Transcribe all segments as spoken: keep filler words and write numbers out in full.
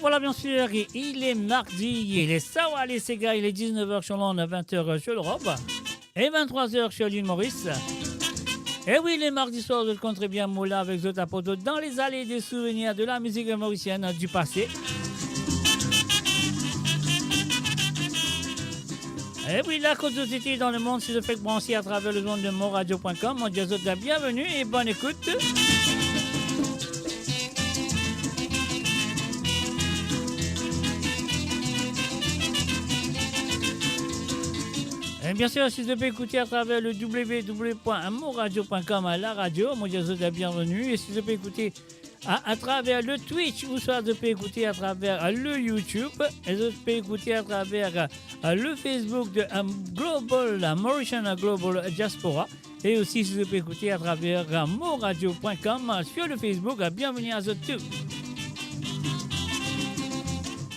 Voilà, bien sûr, il est mardi, il est sawa les ségas, il est dix-neuf heures sur l'onde, vingt heures sur l'Europe et vingt-trois heures sur l'île Maurice. Et oui, les mardis soirs, je compte très bien, mo la avek zot, aport zot dans les allées des souvenirs de la musique mauricienne du passé. E wi, la kot zot ete dan lemond, si zot fek branse atraver lezond de moradio pwin kom, mo dir zot labienveni e bonn ekout. E bien sir, si zot pe ekoute atraver le w w w pwin moradio pwin kom, la radio, mo dir zot labienveni. E si zot pe ekoute a, atraver le Twitch, ouswa zot pe ekoute atraver le YouTube, e zot pe ekoute atraver, euh, le Facebook de, euh, Global, euh, Mauritian Global Diaspora, e osi si zot pe ekoute atraver, euh, moradio pwin kom, euh, sur le Facebook, euh, bienveni a zot tou.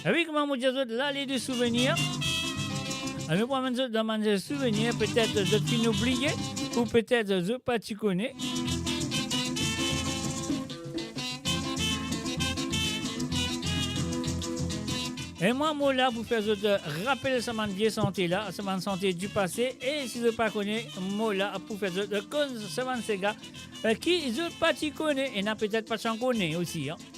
E wi, kouma mo dir zot, lale de souvenir. Nou pou amenn zot dan bann souvenir, petet zot finn oubliye, ou petet zot pa ti kone. E mwa, mo la pou fer zot rapel sa bann vie sante la, sa bann sante di pase, e si zot pa kone, mo la pou fer zot konn sa bann sega, eh, ki zot pa ti kone, ena petet pa ti kone osi, an.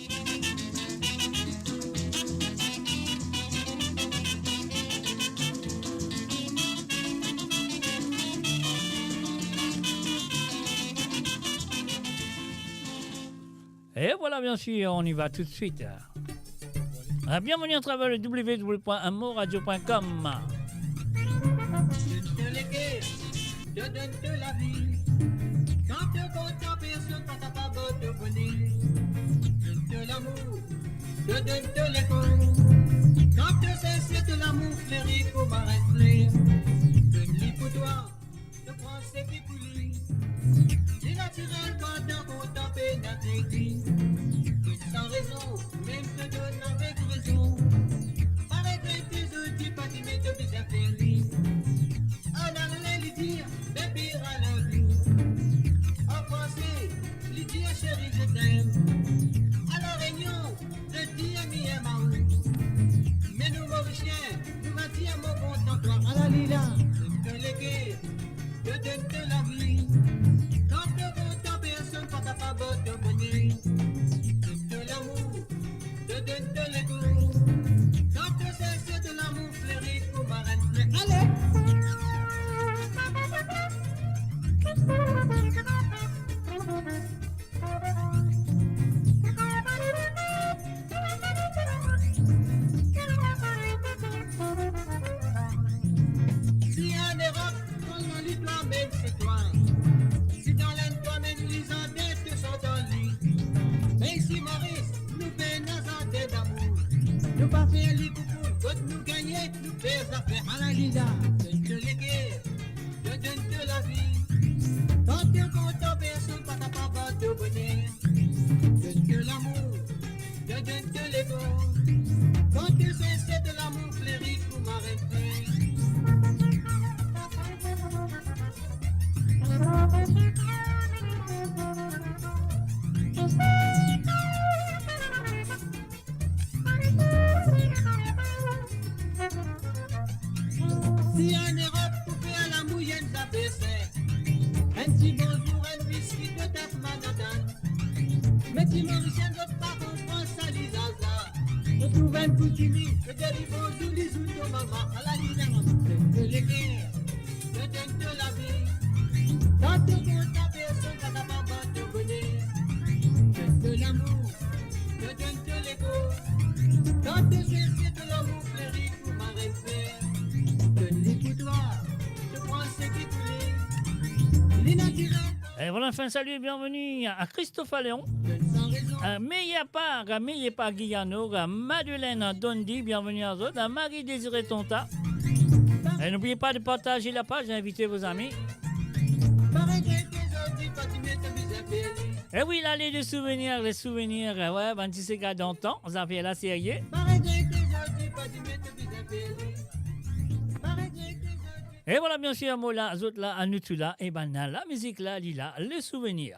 Et voilà, bien sûr, on y va tout de suite. Ah, bienvenue à travers le w w w point moradio point com. Donn to leker, to donn to lavi. Kan to kontan, personn pa kapav bar to boner. Donn to lamour, to donn to lekor. Kan to sinser, to lamour fleri kouma enn fler. Donn li pou twa, to pran seki pou li. Li natirel, kan to kontan, pena kredi. Donn san rezon, mem to donn avek rezon. Pa regrete, zordi pa demin to bizin fer li. An angle li dir, "Baby, I love you." An franse, li dir, "Chérie, je t'aime." A La Réunion, zot dir, "Mi ama ou." Me nou Morisien, nou va dir, "Mo kontan twa." Ala li la. Donn to leker, to donn to lavi. Kan to kontan, personn pa kapav bar to boner. Donn to lamour, to donn to lekor. Kan to sinser, to lamour fleri kouma enn fler. Ale! Si an Erop, kan dan li twa mem se twa. Si dan Lenn twa mem li zardin, to sort dan li. Me isi Moris, nou pena zardin damour. Nou pa fer li pou poul, kot nou gagne, nou fer zafer. Ala li la. Donn to leker, to donn to lavi. Kan to kontan, personn pa kapav bar to boner. Donn to lamour, to donn to lekor. Kan to sinser, to lamour fleri kouma enn fler. Si an Erop pou fer lamour, enn zafer sinp. Enn ti bonzour, enn wiski, to tap Manhattan. Me ti Morisien, zot pa konpran sa lizaz la. Zot trouv enn koutimier, zot dir li bonzour, li zour to mama. Ala li la, donn to leker, to donn to lavi. Kan to kontan, personn pa kapav bar to boner. Donn to lamour, to donn to lekor. Kan to sinser, to lamour fleri kouma enn fler. Donn li pou twa, to pran seki pou li. Li natirel. Et voilà, enfin, salut et bienvenue à Christophe Léon. Euh, Meilleur part, euh, Meilleur part Guillano, euh, Madeleine Dondi, bienvenue à vous, euh, Marie-Désirée Tonta. Et n'oubliez pas de partager la page, invitez vos amis. Eh oui, là, les, les souvenirs, les souvenirs, euh, ouais, bann ti sega d'antan, zafer la serie. Et voilà, bien sûr, mo la, zot la, anou tou la, e bann la, mizik la, li la, le souvenir.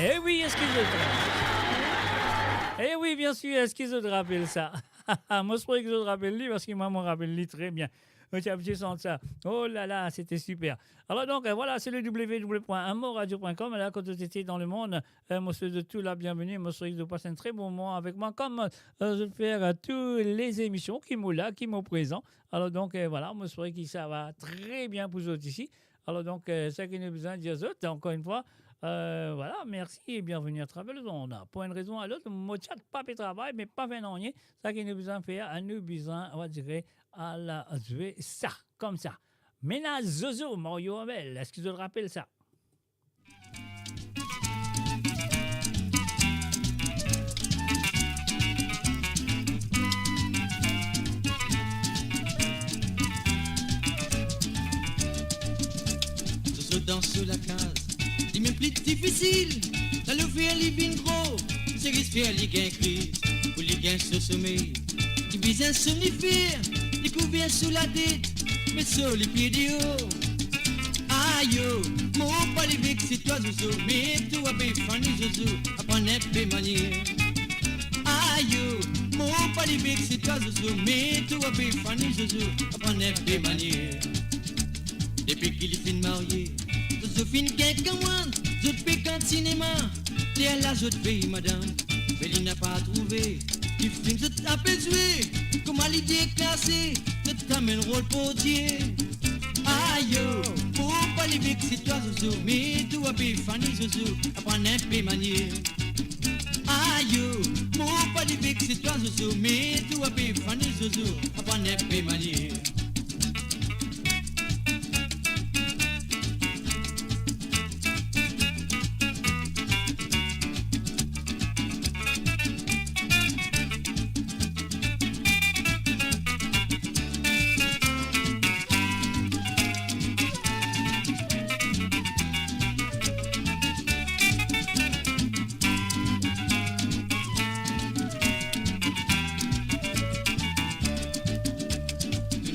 Eh wi, eski zot... Eh wi, bien sir, eski zot rapel sa? Mo espere ki zot rapel li, parski mwa, mo rapel li tre bien. Mo ti abitie sant sa. Oh la la, sete siper. Alor donk, euh, vwala, se le w w w point un mot radio point com, la, kot zot ete dan lemond. Euh, mo swet zot tou la bienveni, mo swet zot pas enn tre bon moman avek mwa, kom, euh, zot fer, euh, tou lezemision ki mo la, ki mo prezan. Alor donk, euh, vwala, mo espere ki sa va tre bien pou zot isi. Alor donk, euh, seki nou bizin dir zot, ankor enn fwa, euh, vwala, mersi e bienveni atraver lezond. Pou enn rezon a lot, mo chat pa pe travay, me pa fer nanye. Seki nou bizin fer, nou bizin, on va dire, al zwe sa, koumsa. Mennaz Zozo, Mario Amel, eski zot rapel sa? Zozo dans so lakaz, li mem pli difisil. Lalofer li vinn gro, se risk fer li gagn kriz. Pou li gagn so somey, li bizin somnifer, li kouver so latet, met so lipie deor. Ayo, mo pa le vexe twa Zozo, me to a pe fane Zozo, aprann enpe manier. Ayo, mo pa le vexe twa Zozo, me to a pe fane Zozo, aprann enpe manier. Depi ki li finn marye, Zozo finn gagn kamwad, zot pe gard sinema, lerla zot vey madam, me li napa trouve, ki fim zot ape zwe, kouma li deklase, zot amenn rol Bondie. Ayo, mo pa le vexe twa Zozo, me to a pe fane Zozo, aprann enpe manier. Ayo, mo pa le vexe twa Zozo, me to a pe fane Zozo, aprann enpe manier.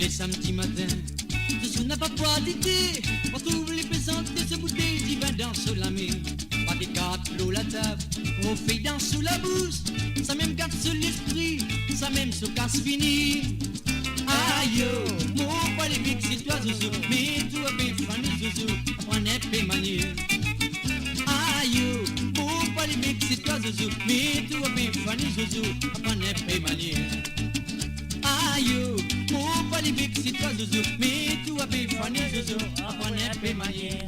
Samdi matin, zot napa pwa dite, pa trouv li prezant so boutey divin dan so lame. Pa de kart lor latab, mo fey dan so labous, samem kat so lespri, samem so kas fini. Ayo, mo pa le vexe twa, Zozo, me twa pe fane, Zozo, aprann inpe manier. Ayo, mo pa le vexe twa, Zozo, me twa pe fane, Zozo, aprann inpe manier. Ayo, mo pa le vexe twa, Zozo, me twa pe fane, Zozo, aprann inpe manier.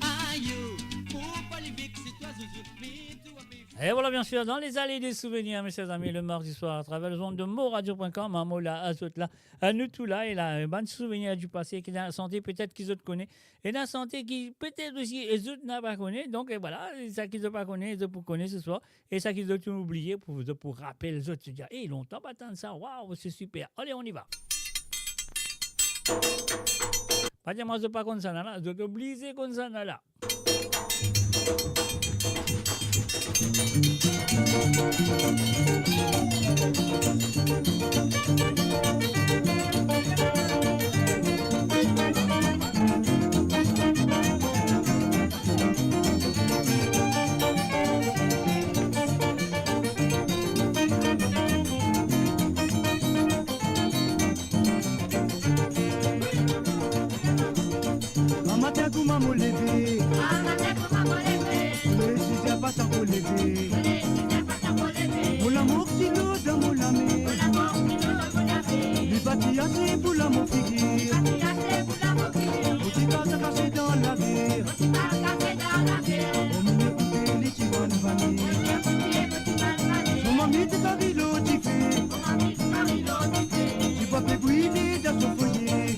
Ayo, mo pa le vexi twa, Zozo, me twa pe... Et voilà, bien sûr, dans les allées des souvenirs, mes chers amis, le mardi soir, à travers les ondes de moradio point com, hein, mo la, zot la, euh, nou tou la, e la, euh, bann souvenir du passé, ki ena sante petet ki zot kone, ena sante ki petet osi, e zot napa kone. Donc, e voilà, sa ki zot pa kone, zot pou kone se swar, e sa ki zot inn oubliye, pou, zot pou rapel zot, zot dir, "Eh, lontan pa tann sa, waw, c'est super. Allez, on y va." Pa dir mwa zot pa konn sa la, zot oblize konn sa la. Gramatin kouma mo leve, gramatin kouma mo leve, le sizin pa tanko leve. Mo lamour ti lor dan mo lame, li pa ti ase pou la mo figir. Mo ti kase kase dan laver, mo mini koupe li ti vann vane. Mo mami ti kari lor dife, ti bwa pe bwile dan so foye.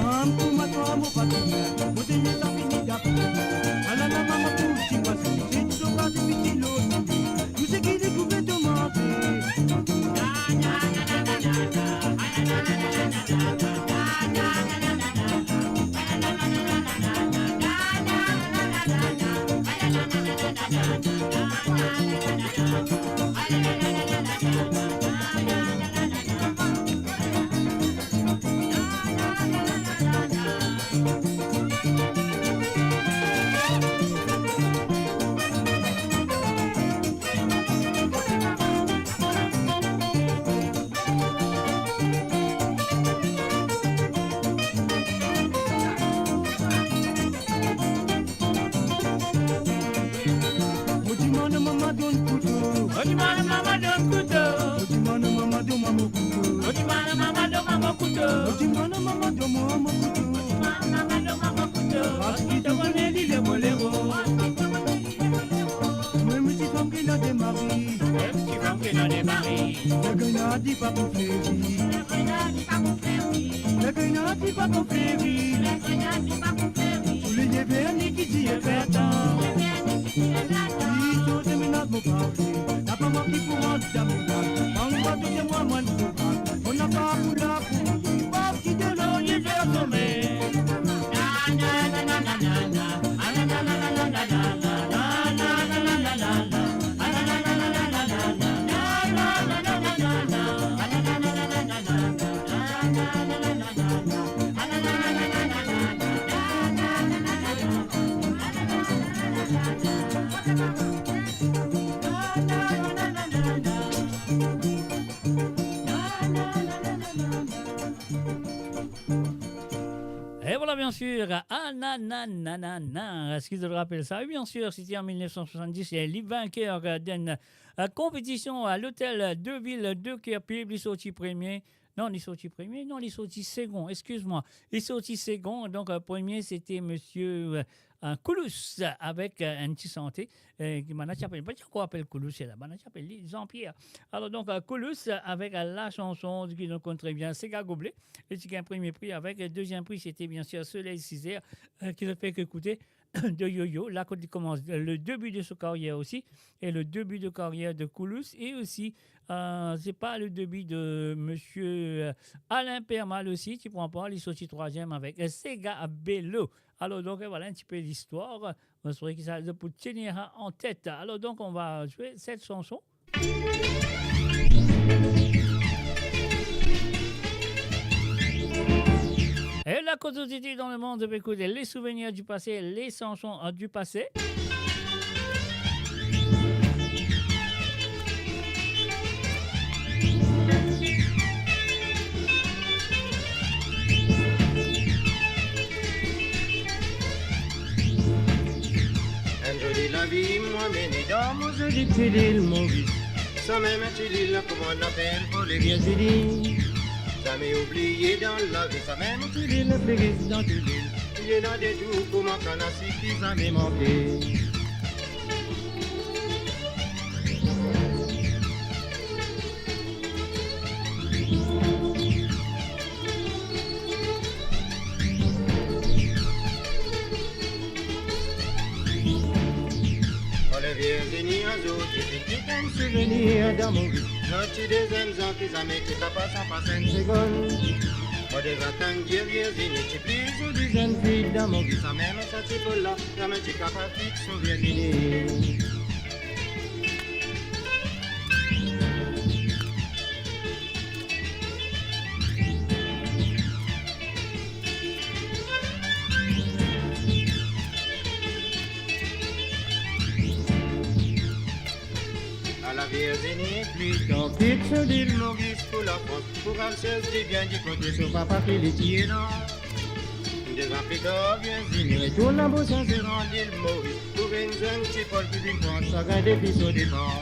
Am kouma twa mo pa ti bien, mo tene sa fini dapre. Alala mama pou ti pase, se tou so kaze piti lor dife. Tou seki li pou pe domande. Mo dimann mama donn kouto. Mo dimann mama donn kouto. Mo dimann mama donn mwa mo kouto. Mo dimann mama donn mwa mo kouto. Mo dimann mama donn mwa mo kouto. Mo dimann mama donn mwa mo kouto. Parski to kone li lero lero. Mwa mo ti fanm ki ena de mari. Mwa mo ti fanm ki ena de mari. Legrenad li pa pou fleri. Legrenad li pa pou fleri. Tou leye verni ki dir vertan. Li tou se menaz mo pa vle. Napa mwa ki pou rant dan menaz. Anba tou se mwa, mwa nou pou rant. Mo napa pou la pou li. Parski de lor li ver some. Et voilà, bien sûr, Ananananana. Est-ce que vous vous rappelez ça ? Oui, bien sûr, c'était en mille neuf cent soixante-dix, et le vainqueur, euh, d'une, euh, compétition à l'hôtel de ville de Kerpib, li sorti premie. Non, li sorti premie. Non, li sorti segon. Excuse-moi. Li sorti segon. Donc, euh, premie, c'était monsieur, euh, euh, Koulous avec, euh, enn ti sante, euh, ki bann la ti apel, pa ti ankor apel Koulous la, bann la ti apel li Jean-Pierre. Alors donc, euh, Koulous avec, euh, la chanson ki nou konn tre bien, Sega Goblé. Li ti gagn premie pri avek, euh, deuxième prix, c'était bien sûr Soleil Cisère, euh, ki nou fer ekoute de Yoyo, la kot li koumans, le début de sa carrière aussi, et le début de carrière de Koulous, et aussi, euh, c'est pas le début de monsieur, euh, Alain Permal aussi, ki pran par, li sorti troisième avec, euh, Sega Bello. Alors donc, euh, voilà un petit peu l'histoire. Mo espere ki sa pou tenir an tet. Alors donc, on va jouer cette chanson. Et là, quand on dit dans le monde, ben, écoute, les souvenirs du passé, les chansons, euh, du passé. Enn zoli lavi, mwa mene dan mo zoli ti lil Moris. Samem ti lil, kouma nou apel pou li Virzinie. Zame oubliye dan lavi, samem ti lil, pli ris dan ti lil. Li ena de tou kouma kann a sik ki zame manke. Mo le Virzinie, azour ti finn kit enn souvenir dan mo vi. Zot ti de zenn zan ki zame ti kapav sanpas enn segonn. Mo deza tann dir Virzinie ti pli zoli zenn fi dan mo vi. Samem sa ti pou la, zame ti kapav fix so Virzinie. Ala Virzinie, pli tar kit so lil Moris pou Lafrans, pou al serz dibien dikote so papa ki li ti ena. De zan pli tar, Virzinie retourn Bosansez, lil Moris, pou vinn zwenn ti Pol ki vinn pran sagrin depi so depar.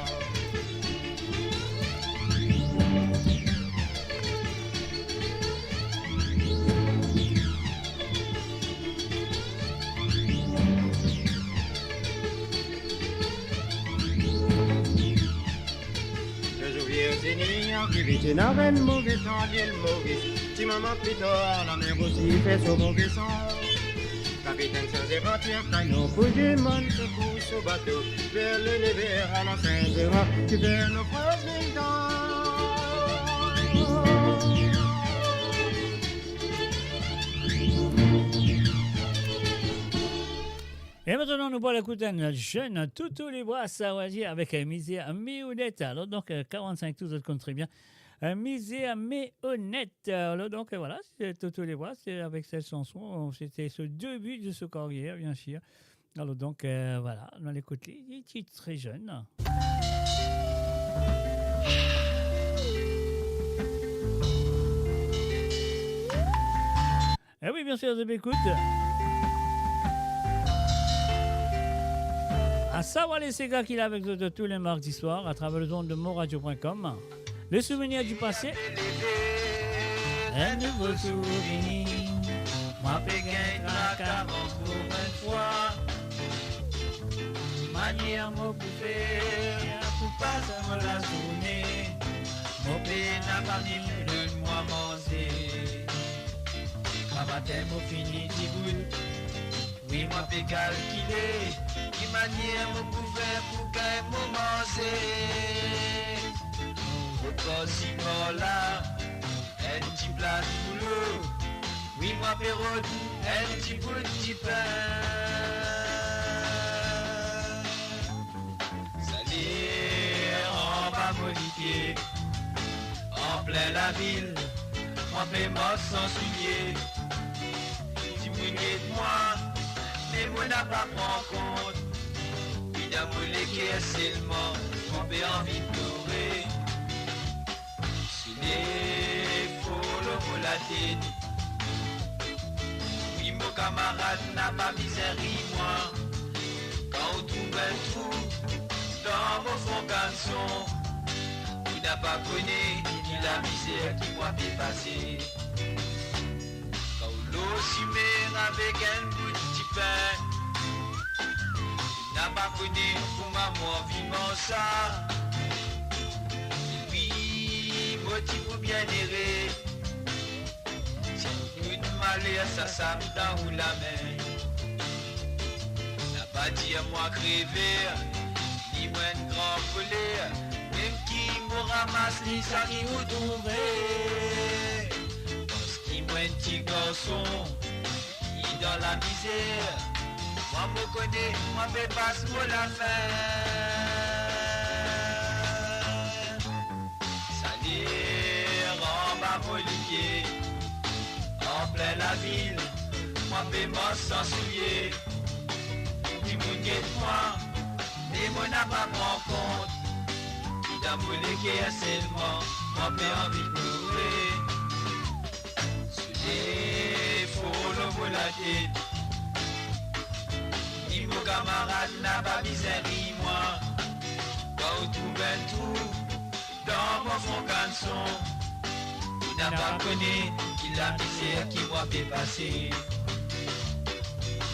Le zour Virzinie arive, ti ena enn move tan lil Moris. Ti moman pli tar, lamer osi fer so move san. Kapitenn Saint-Gérard ti atann nou pou demann sekour so bato. Ver le nef er, ala Saint-Gérard ti fer nofraz lezan. E aster nou pou al ekout enn zenn Toto Lebras, sa va dir avek, euh, Mizè Me Onet. Alor donk, euh, karant-sink tour, zot konn tre bien. Euh, Mizè Me Onet. Alor donk, euh, vwala, se Toto Lebras, se avek set sanson, se te so debi de so karyer, bien sir. Alor donk, euh, vwala, nou al ekout li, li ti tre zenn. Eh oui, bien sûr, je m'écoute. Asawale Sega ki la avek zot tou le mardi swar atraver lezond de moradio point com. Le souvenir du passé. Un nouveau souvenir. Mwa pe gagn traka ankor enn fwa. Manier mo pou fer pou pas mo lazourne. Mo pena pa mem donn mwa manze. Gramatin mo fini dibout. Wi, mwa pe kalkile ki manier mo pou fer pou gagn mo manze. Mo pran simar la, enn ti pla boulo. Wi, mwa pe rod enn ti bout dipin. Sale anba mo lipie, anplin lavil, mwa pe mars san soulie. Dimoun get mwa, me mo napa pran kont. Wi, dan mo leker selman, mwa pe anvi plore. Soley for lor mo latet. Wi, mo kamarad, napa mizer mwa. Kan ou trouv enn trou dan mo fon kanson, ou napa kone ki lamizer ki mwa pe pase. Kan ou lor simin avek enn bout dipin, napa kone kouma mo anvi manz sa. Wi, mo ti pou bien ere. Si tout maler sa sab dan ou lame. Napa dir mwa krever, ni mwa enn gran koler, mem ki mo ramas li sa ki ou trouve. Parski mwa enn ti garson ki dan lamizer, mwa mo kone mwa pe pas mo lafin. Sale anba mo lipie, anba Lavil, mwa pe mars san soulie. Dimoun get mwa, me mo napa pran kont. Ki dan mo leker selman, mwa pe anvi ploure. Soulie for lor mo latet. Ni mo kamarad napa bizin riy mwa. Kan ou trouv enn trou dan mo fon kanson, ou napa kone ki lamizer ki mwa pe pase.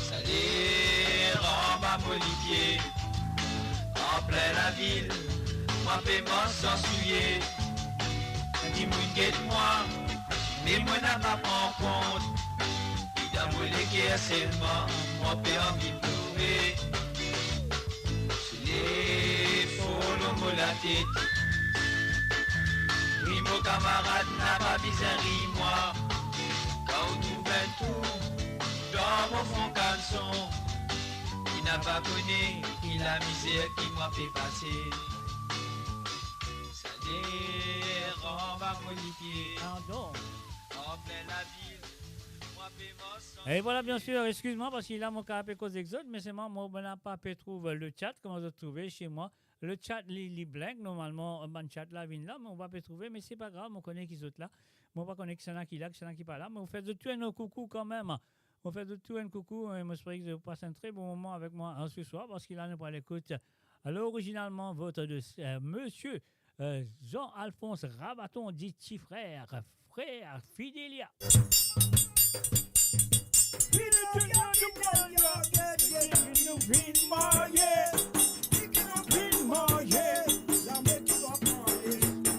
Saler anba mo lipie, anplin lavil, mwa pe mars san soulie. Dimoun get mwa, me mo napa pran kont. Ki dan mo leker selman, mwa pe anvi ploure. Soulie for lor mo latet. Ni mo kamarad napa bizin riy mwa. Kan ou trouv enn trou dan mo fon kanson, ou napa kone ki lamizer ki mwa pe pase. Saler anba mo lipie. Pardon. Anplin lavil, mwa pe mars san... E vwala, bien sir, eskiz mwa, parski la, mo kapav pe koz ek zot, me selman, mo napa pe trouv le chat, kouma zot trouve, se mwa. Le chat, li, li blank, normalman, bann chat la vinn la, me mo pa pe trouve, me se pa grav, mo kone ki zot la. Mo pa kone kisannla ki la, kisannla ki pa la, me mo fer zot tou enn koukou kanmem. Mo fer zot tou enn koukou, e mo espere ki zot pas enn tre bon moman avek mwa, e, se swar, parski la, nou pou al ekout, alors, originalman, vote de, e, monsieur, e, Jean-Alphonse Rabaton, dit Ti Frer, frer Fidelia. Fidelia, Fidelia, get, get, nou vinn marye. Pikin nou vinn marye, zame ki pa pran lespri.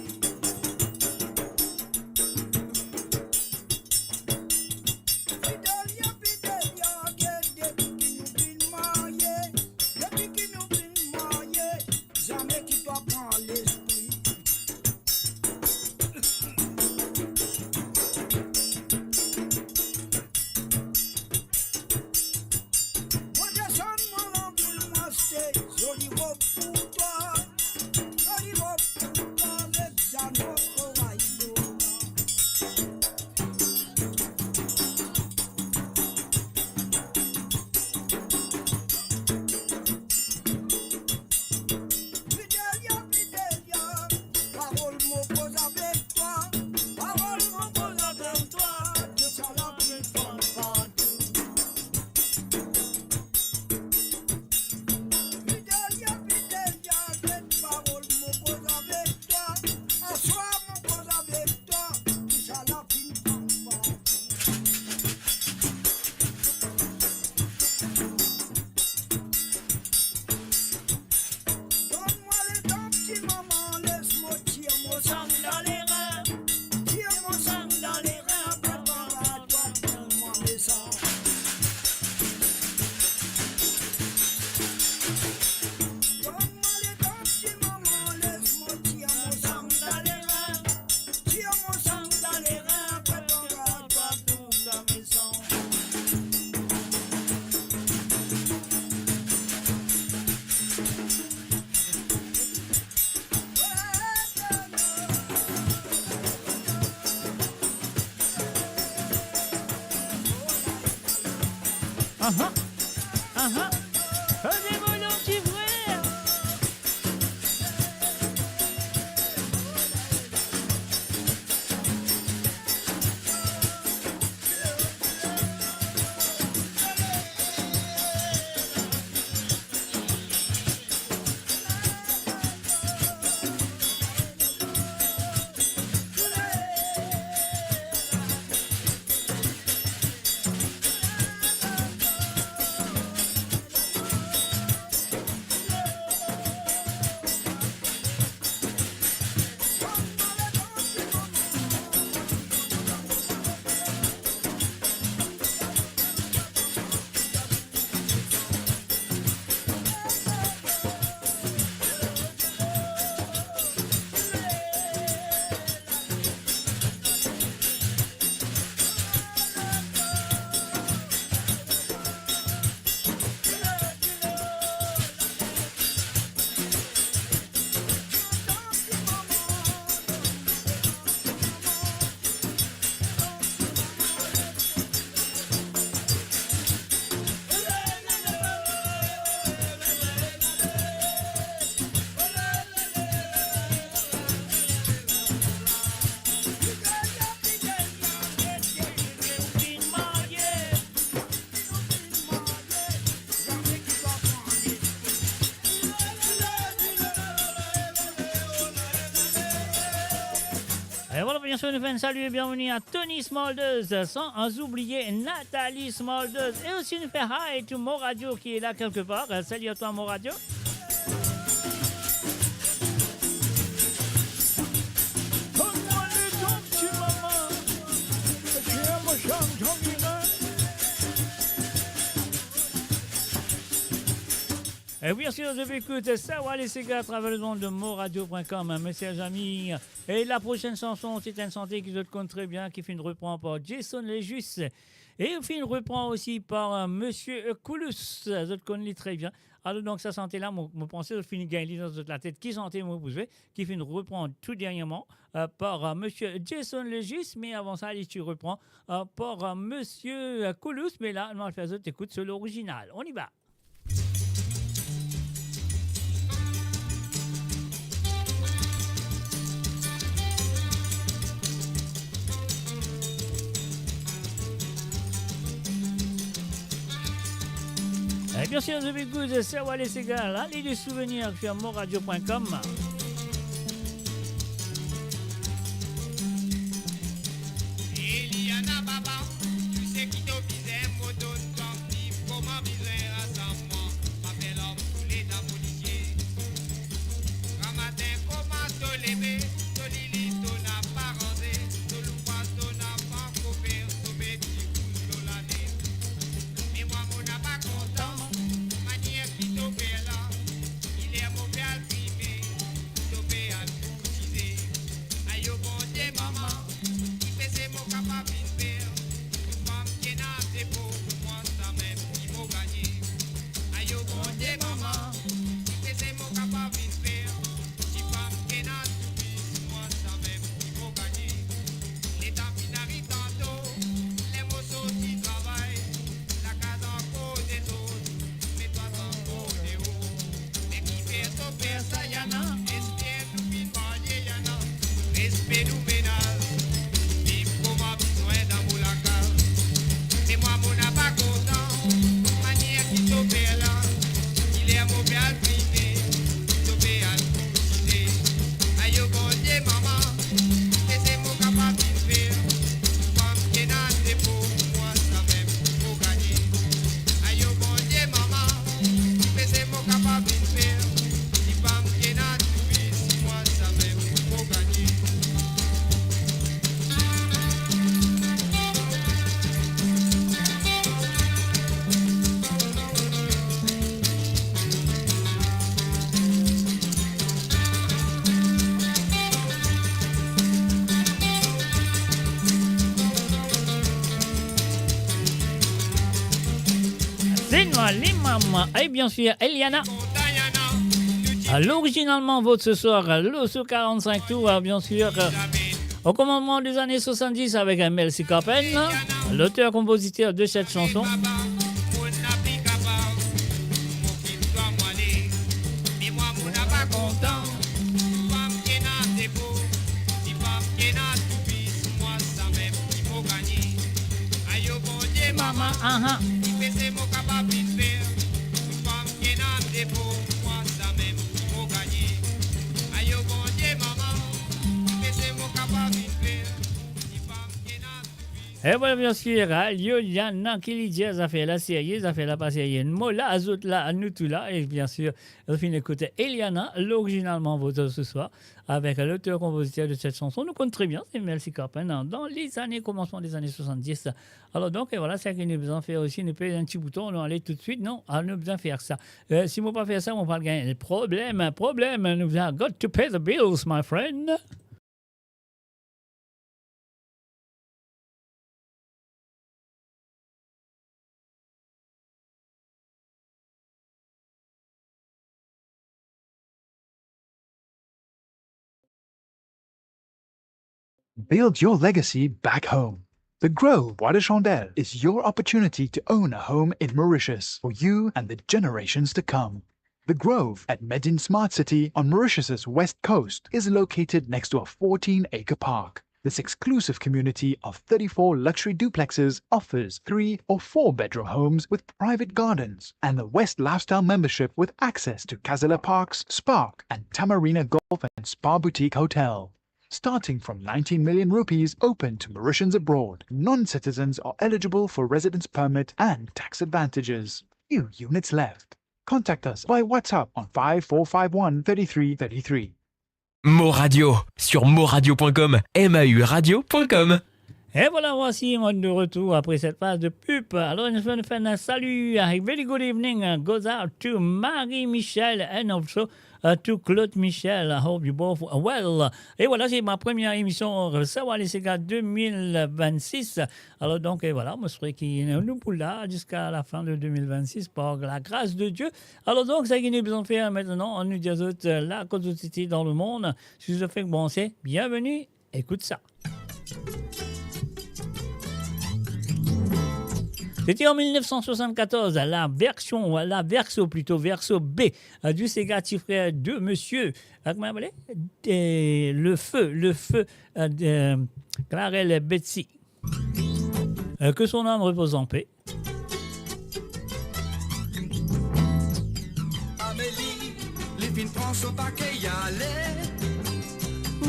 Fidelia, Fidelia, get, depi ki nou vinn marye, depi ki nou vinn marye, zame ki pa pran lespri. Mo desann mo lanvil, mo aste zoli rob pou twa, zoli rob pou twa, met zano koray lor twa. Fidelia, Fidelia, parol mo koz avek twa, parol mo koz avek twa, de sa la vinn fann partou. Fidelia, Fidelia, get parol mo koz avek twa, aswar mo koz avek twa, de sa la vinn fann partou. Donn mwa letan, ti mama, les mo tir mo sang dan lerin. Tir mo sang dan lerin, apre par adwat, donn mwa mesan. Donn mwa letan, ti mama, les mo tir mo sang dan lerin. Tir mo sang dan lerin, apre par adwat, donn mwa mesan. Aha, aha. Leve mo non, ti frer. Et voilà, bien sûr, nous faisons un salut et bienvenue à Tony Smulders, sans oublier Nathalie Smulders. Et aussi, nous faisons hi to Mo Radio qui est là quelque part. Euh, salut à toi, Mo Radio. Et bien sûr, je vous écoute Sawa les Séga à travers le monde de Mo Radio point com, mes chers amis. Et la prochaine chanson, c'est une chanson que je connais très bien, qui finn repran par Jason Lejus. E finn repran osi par, euh, Monsieur, euh, Koulous. Zot konn li tre bien. Alor, donk, sa sante la, mo, mo panse zot finn gagn li dan zot latet. Ki sante mo pou zwe, ki finn repran tou derniereman, euh, par, euh, Monsieur Jason Lejus, me avan sa, li ti repran, euh, par, euh, Monsieur, euh, Koulous, me la, nou al fer zot ekout so lorizinal. On y va. Et bien sûr, je vais goûter Sawa les Séga, la, les souvenirs sur Mo Radio point com. Eliana Baba, tou seki to bizin, mo donn twa, viv kouma bizin, rasam mwa, pa fer lom koule dan mo lizie. Gramatin kouma to leve, to lili to napa ranze, to loupaz to napa kover, to met dirouz lor lane. Me mwa mo napa kontan, manier ki to fer la, ki ler mo pe al fime, to pe al kourtize. Ayo Bondie mama, ki pese mo kapav vinn fer, tou fam ki ena defo, mwa samem ki mo gagne. Ayo Bondie mama, ki pese mo kapav vinn fer, tou fam ki ena toubis, mwa samem ki mo gagne. Letan finn ariv tanto, ler mo sorti travay, lakaz ankor dezord, me twa ankor deor. Me ki fer to fer sa, Yana? Eski nou finn marye, Yana? Respe nou menaz, viv kouma bizin dan mo lakaz. Me mwa mo napa kontan, manier ki to fer la, ki ler mo pe al fime, to pe al kourtize. Ayo Bondie mama, ki pese mo kapav vinn fer, tou fam ki ena defo, mwa samem ki mo gagne. Ayo Bondie mama, ki pese mo kapav vinn fer, tou fam ki ena toubis, mwa samem ki mo gagne. C'est moi, les mamans. Et bien sûr, Eliana. Alors, originalement, votre ce soir, le sous quarante-cinq tours, bien sûr. Au commencement des années soixante-dix avec, euh, Melsy Coppens, l'auteur-compositeur de cette chanson. Mama, aha. E vwala, bien sir, Eliana ki li dir zafer la serye, zafer la pa serye. Mo la, zot la, nou tou la, e bien sir, nou finn ekout Eliana, l'original Mon Voto ce soir, avec l'auteur-compositeur de cette chanson. Nou konn tre bien, se Melsy Coppens, dan, dan lezane, komansman lezane soixante-dix. Alor donk, e vwala, seki nou bizin fer osi, nou pez enn ti bouton, nou ale toutswit, non? Ah, nou bizin fer sa. E, si mo pa fer sa, mo pral gagn problem, problem, nou bizin, got to pay the bills, my friend. Build your legacy back home. The Grove Bois de Chandelle is your opportunity to own a home in Mauritius for you and the generations to come. The Grove at Medin Smart City on Mauritius's west coast is located next to a fourteen-acre park. This exclusive community of thirty-four luxury duplexes offers three or four-bedroom homes with private gardens and the West Lifestyle membership with access to Casella Parks, Spark, and Tamarina Golf and Spa Boutique Hotel. starting from nineteen million rupees, open to Mauritians abroad. Non-citizens are eligible for residence permit and tax advantages. Few units left. Contact us by WhatsApp on five four five one thirty-three thirty-three. Mo Radio, sur moradio point com, M A U radio point com. Et voilà, voici moi de retour après cette phase de pub. Alors, nous faisons un salut, a very good evening, uh, goes out to Marie Michel and also, uh, to Claude Michel. I hope you both are well. Et voilà, c'est ma première émission, euh, Savoir les Ségas deux mille vingt-six. Alors donc, et voilà, moi, je serai qui nous pour là jusqu'à la fin de deux mille vingt-six par la grâce de Dieu. Alors donc, sa ki nou bizin fer aster, nou dir zot, euh, la kot zot ete dan lemond, si zot fek branse, bienveni, ekout sa. C'était en mille neuf cent soixante-quatorze, la version, la version plutôt, version B, euh, du séga Ti Frer de Monsieur, euh, comment il s'appelait ? Euh, le feu, le feu, euh, de, euh, Clarel Betsy. Euh, que son âme repose en paix. Amelie, li finn pran so pake, li ale.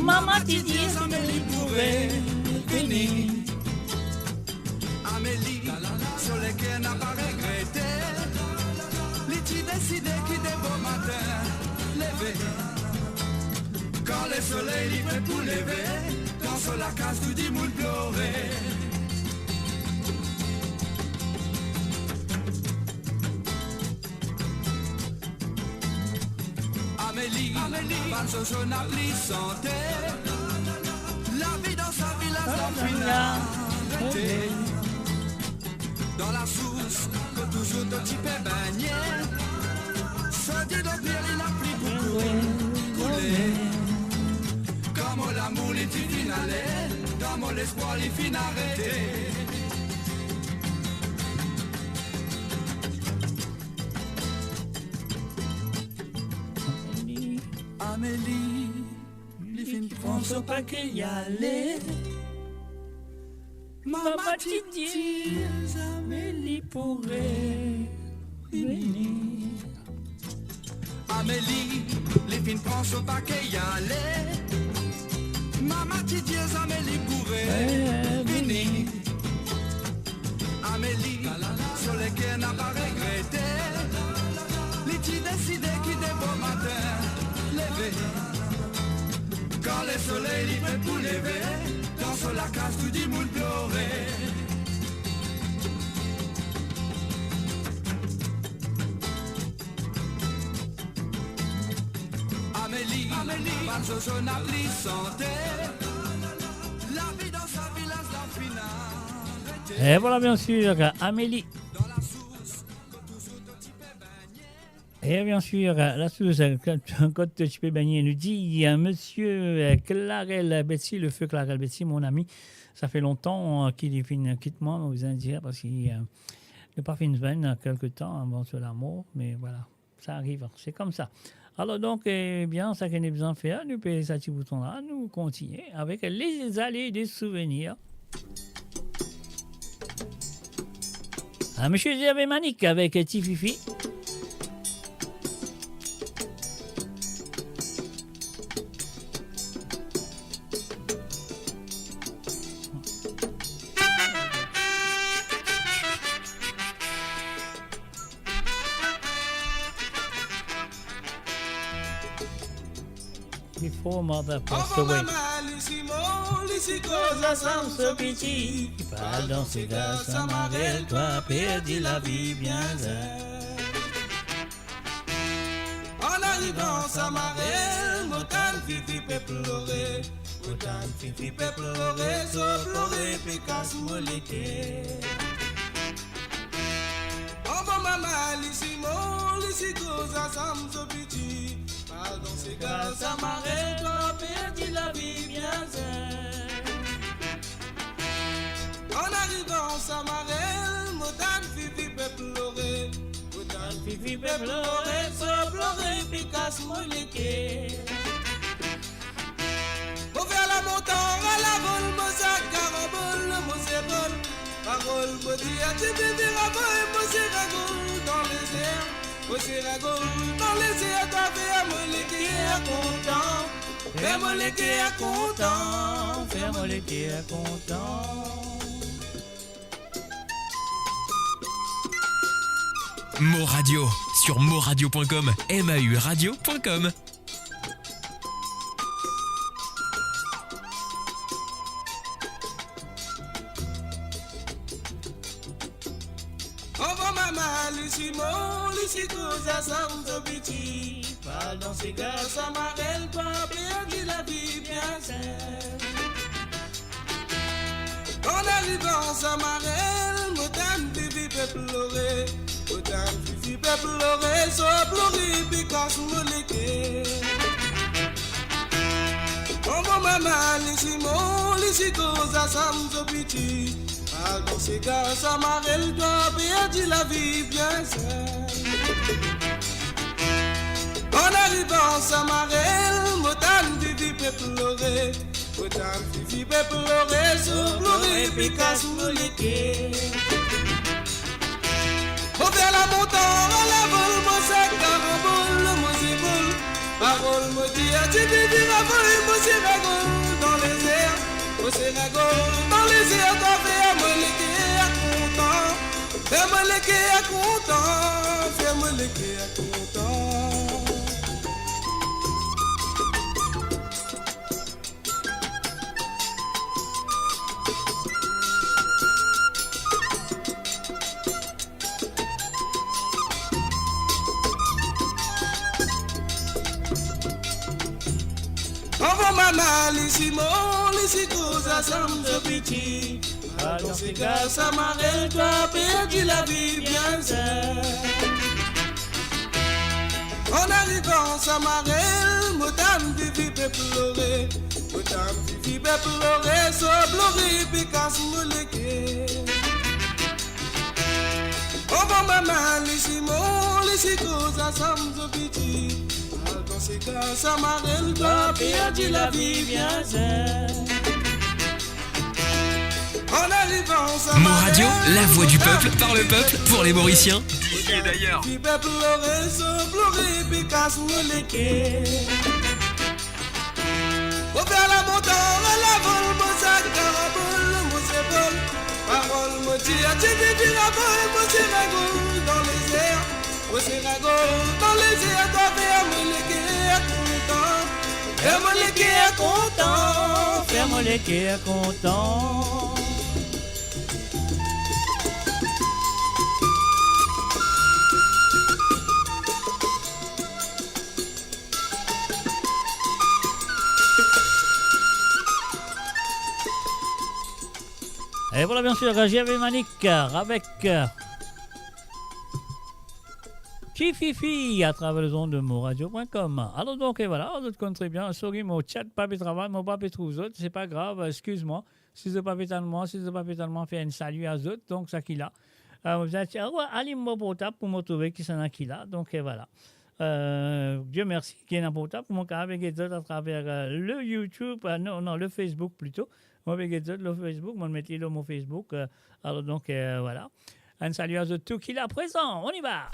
Mama ti dir Amelie pou revini. Amelie, so leker napa regrete. Li ti deside ki de bomatin leve, kan lesoley li pre pou leve, dan so lakaz tou dimoun plore. Amelie, Amelie, bann zozo napa pli sante. Lavi dan sa vilaz la finn arete. Dan lasous kot touzour to ti pe bagne, sa dilo pli napa pli pou koule. Kan mo lamour li ti finn ale, kan mo lespwar li finn arete. Amelie, li finn pran so pake, li ale. Mama ti dir Amelie pou revini. Amelie, li finn pran so pake, li ale. Mama ti dir Amelie pou revini. Amelie, so leker napa regrete. Li ti deside ki de bomatin leve, kan lesoley li pre pou leve, dan so lakaz tou dimoun plore. Amelie, Amelie, bann zozo napa pli sante. Lavi dan sa vilaz la finn arete. Et voilà, bien sûr, Amélie. Et bien sûr, la source, kot, kot ti pe bagne, nou dir, euh, monsieur, euh, Clarel Betsy, le feu Clarel Betsy, mon ami, ça fait longtemps, euh, ki li finn kit mwa, mo bizin dir, parski, euh, nou pa finn zwenn, euh, kelke tan avan so lamor, me vwala, sa ariv, se koumsa. Alor donk, ebien, seki nou bizin fer, nou pez sa ti bouton la, nou kontigne avek Les Allées des Souvenirs. Ah, monsieur Gervais Manick avec Ti Fifi. Before mother passed away. Avan mama li ti mor, li ti koz ansam so piti. Li pa dan sega sa marel, to perdi lavi bien zen. An arivan sa marel, mo tann Fifi pe plore. Mo tann Fifi pe plore, so plore pe kas mo leker. Avan mama li ti mor, li ti koz ansam so piti. Pardon, sega sa marel, to perdi lavi bien zen. An arivan sa marel, mo tann Fifi pe plore. Mo tann Fifi pe plore, so plore pe kas mo leker. Mo fer lamontan a lavol, mo sak karambol, mo zepol. Parol mo dir a ti Fifi, ravoy mo sera gol dan lezer. Mo sera gol dan lezer, to fer mo leker kontan. Fer mo leker kontan, fer mo leker kontan. Mo Radio, sur mo radio point com, M A U radio point com. Anvan mama, li simo, li si koz a sa, mo piti. Pardon, se gras a marel, twa perdi lavi bien zen. An arivan sa marel, mo tann Vivi pe plore. Mo tann Vivi pe plore, so plore pe kas mo leker. Anvan mama, li simo, li si koz a sa, mo piti. Pardon, se gras a marel, twa perdi lavi bien zen. An arivan sa marel, mo tann Vivi pe plore. Mo tann Vivi pe plore, so plore pe kas mo leker. Mo fer lamontan, lavol, mo sak karanbol, mo zepol. Parol mo dir, ti Vivi avoy, mo se regol dan lezer. Mo se regol dan lezer, twa fer mo leker kontan. Fer mo leker kontan, fer mo leker kontan. Anvan mama, li simo, li si koz a sa, mo piti. Pardon, se gras a marel, twa perdi lavi bien zen. An arivan sa marel, mo tann Vivi pe plore. Mo tann Vivi pe plore, so plore pe kas mo leker. Anvan mama, li simo, li si koz a sa, mo piti. Pardon, se gras a marel, twa perdi lavi bien zen. Mo Radio, la voix du peuple, par le peuple, pour les Mauriciens. D'ici et d'ailleurs. Mo fer lamontan, lavol, mo sak karanbol, mo zepol. Parol mo dir, ti Vivi avoy, mo se regol dan lezer. Mo se regol dan lezer, twa fer mo leker kontan. Fer mo leker kontan, fer mo leker kontan. Et voilà, bien sûr, J V Manik avec, euh, Ti Fifi à travers les ondes de mo radio point com. Alors donc, et voilà, zot konn très bien, sorry, mo chat pa pe travay, mo pa pe trouv zot, c'est pas grave, excuse-moi. Si zot pa pe tann mwa, si zot pa pe tann mwa, fer enn sali a zot, donk sa ki la. Euh, mo bizin tir, ah ouais, alim mo portab pou mo trouve kisannla ki la, donk, euh, voilà. Euh, Dieu merci ki ena portab pou mo kapav get zot à travers, euh, le YouTube, euh, non, non, le Facebook plutôt. Mo pe get zot lor Facebook, mo met li lor mo Facebook, euh, alors donc, euh, voilà. Enn sali a zot tou ki la prezan, on y va.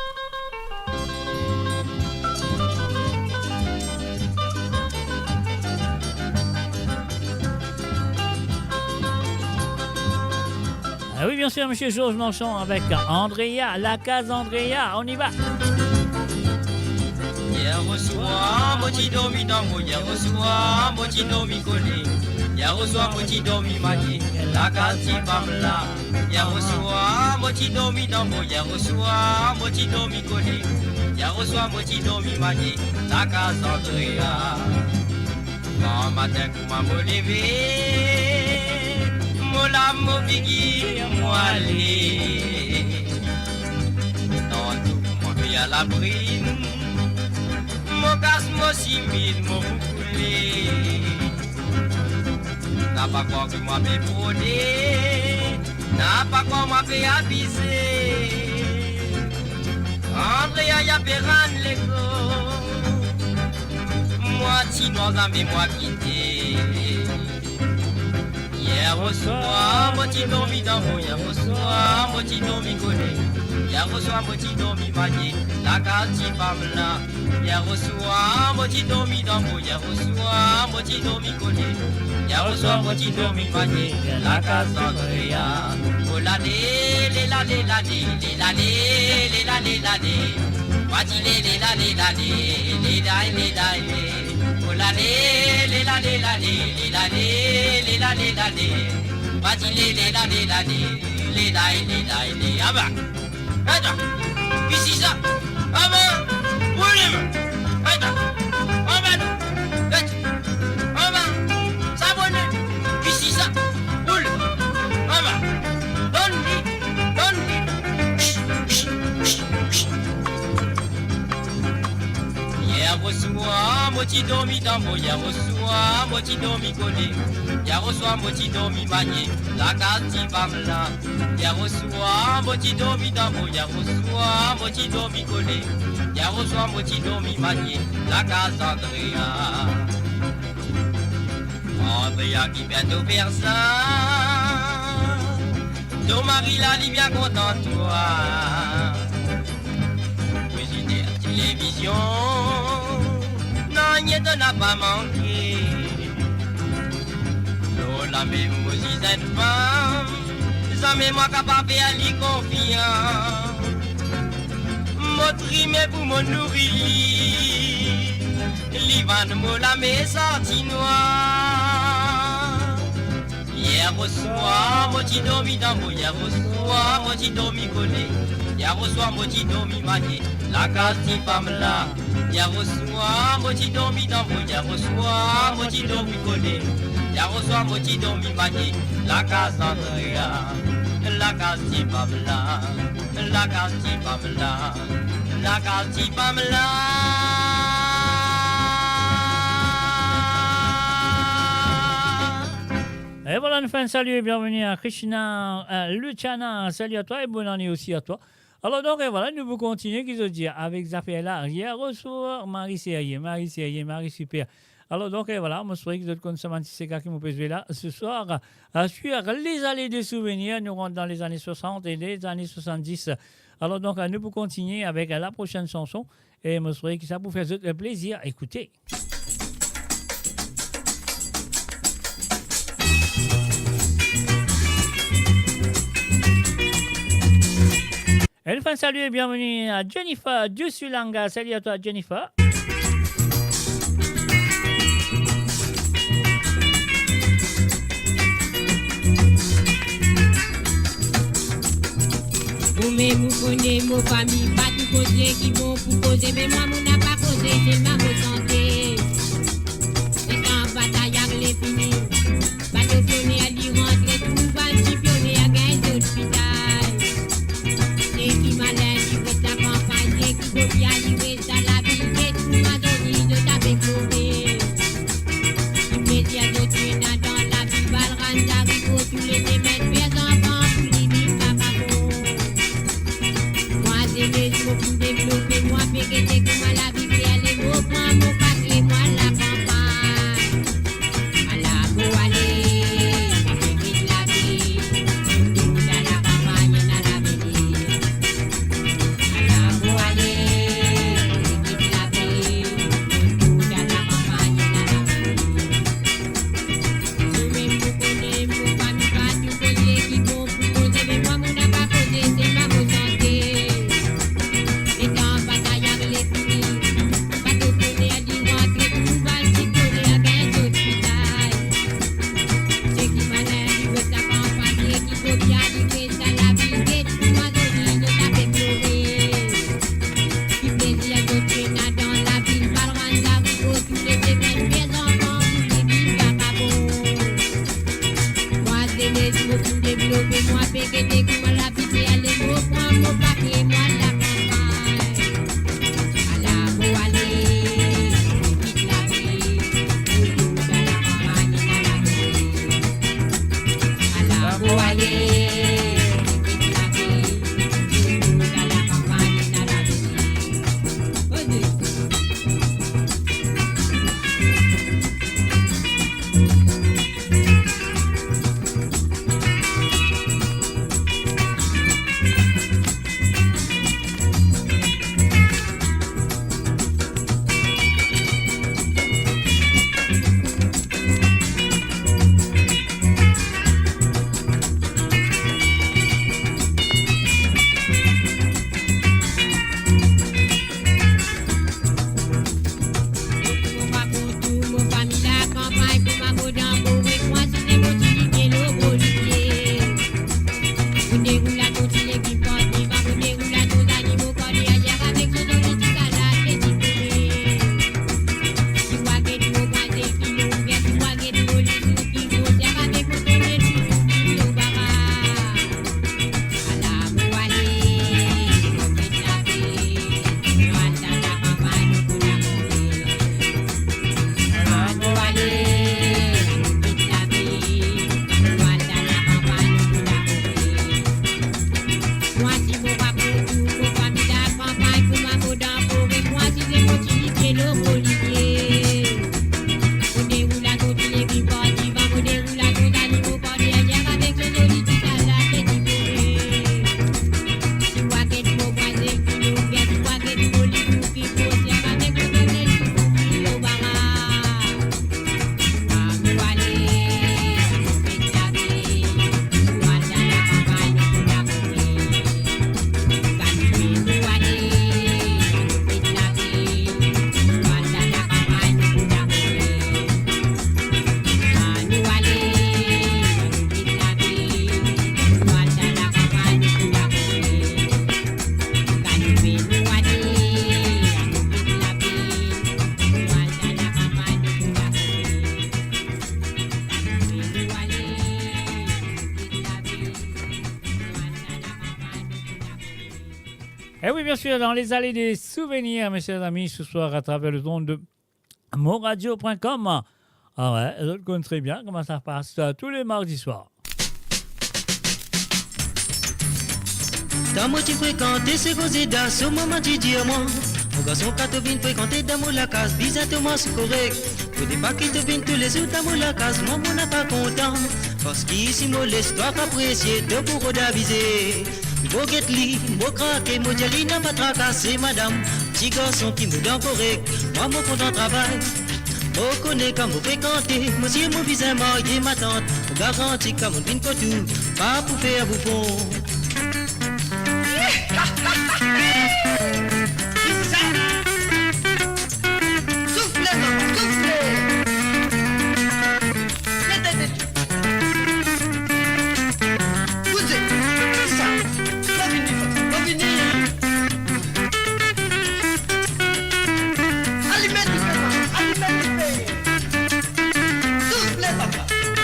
Ah oui, bien sûr, monsieur Georges Marchand avec Andrea, la case Andrea, on y va. Yer oswar mo ti dormi dan mo, yer oswar mo ti dormi kole, yer oswar mo ti dormi maye, lakaz ti fam la. Yer oswar mo ti dormi dan mo, yer oswar mo ti dormi kole, yer oswar mo ti dormi maye, lakaz Andrea. Gran matin kouma mo leve, mo lav mo figir, mo ale. Dan dou kouma pe al labrin, mo kas mo simiz, mo boukoule. Napa krwar ki mwa pe frode, napa krwar mwa pe abize. Andrea ya pe rann lekor, mwa ti nwar zame mwa kite. Yer oswar mo ti dormi dan mo, yer oswar mo ti dormi kole, Yer oswar mo ti dormi maye, lakaz ti fam la. Yer oswar mo ti dormi dan mo, yer oswar mo ti dormi kole. Yer oswar mo ti dormi maye, lakaz Andrea. Oh lale, le lale, lale, le lale, le lale, lale. Mo ti le, le lale, lale, le lale, le lale. Oh lale, le lale, lale, le lale, le lale, lale. Mo ti le, le lale, lale, le lale, le lale. Aba. Eta, ki si sa? Aba, boule mwa. Eta, anba, eta, anba, sa bone. Ki si sa? Boule, anba, donn li, donn li. Yer oswar mo ti dormi dan mo, yer oswar mo ti dormi kole, yer oswar mo ti dormi maye, lakaz ti fam la. Yer oswar mo ti dormi dan mo, yer oswar mo ti dormi kole, yer oswar mo ti dormi maye, lakaz Andrea. Andrea ki fer to fer sa, to mari la li bien kontan twa. Prezenter televizion, nanye to napa manke. Lor lamem mo ziz enn fam, zame mwa kapav fer li konfians. Mo trime pou mo nouri li, li vann mo lame santi nwar. Yer oswar mo ti dormi dan mo, yer oswar mo ti dormi kole, yer oswar mo ti dormi maye, lakaz ti fam la. Yer oswar mo ti dormi dan mo, yer oswar mo ti dormi kole, yer oswar mo ti dormi maye, lakaz Andrea, lakaz ti fam la, lakaz ti fam la, lakaz ti fam la. E vwala, nou fer enn sali e bienveni a Krishna, euh, Luciana. Sali a twa e bonn ane osi a twa. Alor donk, e vwala, nou pou kontinie, ki zot dir, avek zafer la, yer oswar, mari serye, mari serye, mari siper. Alor donk, e vwala, mo swete ki zot konn sa bann ti sega ki mo pe zwe la, se swar, euh, sur les allées de souvenirs, nou rant dan lezane swasant e lezane swasanndis. Alor donk, euh, nou pou kontinie avek, euh, la prosenn sanson. E mo swete ki sa pou fer zot plezir. Ekoute. Enn fwa sali e bienveni a Jennifer Dusulanga. Sali a twa, Jennifer. Ou mem ou kone mo fami pa tou koze ki bon pou koze, me mwa mo napa koze, selman mo sante. Letan batay la fini, bato pioner li rantre, tou bann ti pioner gagn zot fitay. Seki malin ti res lakanpagn, seki bobia li res dan lavil, get kouma zot inn zot ave kore. Ki plezir zot ena dan lavil, bal, rann, zariko, tou le semenn, fer zanfan pou li vinn papa bon. Mwa zenes mo finn devlope, mwa pe gete kouma lavi pe ale, mo pran mo pake, mwa al lakanpagn. Ala mo ale, mo pe kit lavi, mo retourn dan lakanpagn, ena lavenir. Ala mo ale, mo pe kit lavi, mo retourn dan lakanpagn, ena lavenir. Ou mem ou kone mo fami pa tou koze ki bon pou koze, me mwa mo napa koze, selman mo sante. Letan batay la fini, bato pioner li rantre, tou bann ti pioner gagn zot fitay. Seki malin li res lakanpagn, seki bobia li res dan lavil, get kouma zot inn zot ave kore. Ki plezir zot ena dan lavil, bal, rann, zariko, tou le semenn, fer zanfan pou li vinn papa bon. Mwa zenes mo finn devlope, mwa pe gete kouma lavi pe ale, mo pran mo pake, mwa al lakanpagn. Ala mo ale, mo kit lavi, mo retourn dan lakanpagn, ena lavenir. Ala mo ale, mo kit lavi, mo retourn dan lakanpagn, ena lavenir. Eh oui, bien sûr, dans les allées des souvenirs, mes chers amis, ce soir, à travers les ondes de moradio point com. Ah ouais, zot konn très bien comment ça se passe, euh, tous les mardis soirs. Dan mo ti frekante se koze da, so mama ti dir mwa, mo garson, kan to vinn frekante dan mo lakaz, bizin to mars korek. Fode pa ki to vinn toulezour dan mo lakaz, mwa mo napa kontan. Parski si mo les twa, apresie to pou rod abize. Mo get li, mo krake, mo dir li napa traka, se madam, ti garson ki mo dan korek, mwa mo kontan travay. Mo kone kan mo frekante, mo sir mo bizin marye matant. Mo garanti kan mo vinn kot ou, pa pou fer boufon. Soufle, mama, soufle. Koze, kisa? Pa vini, pa vini. Alimet dife, papa, alimet dife. Soufle, papa,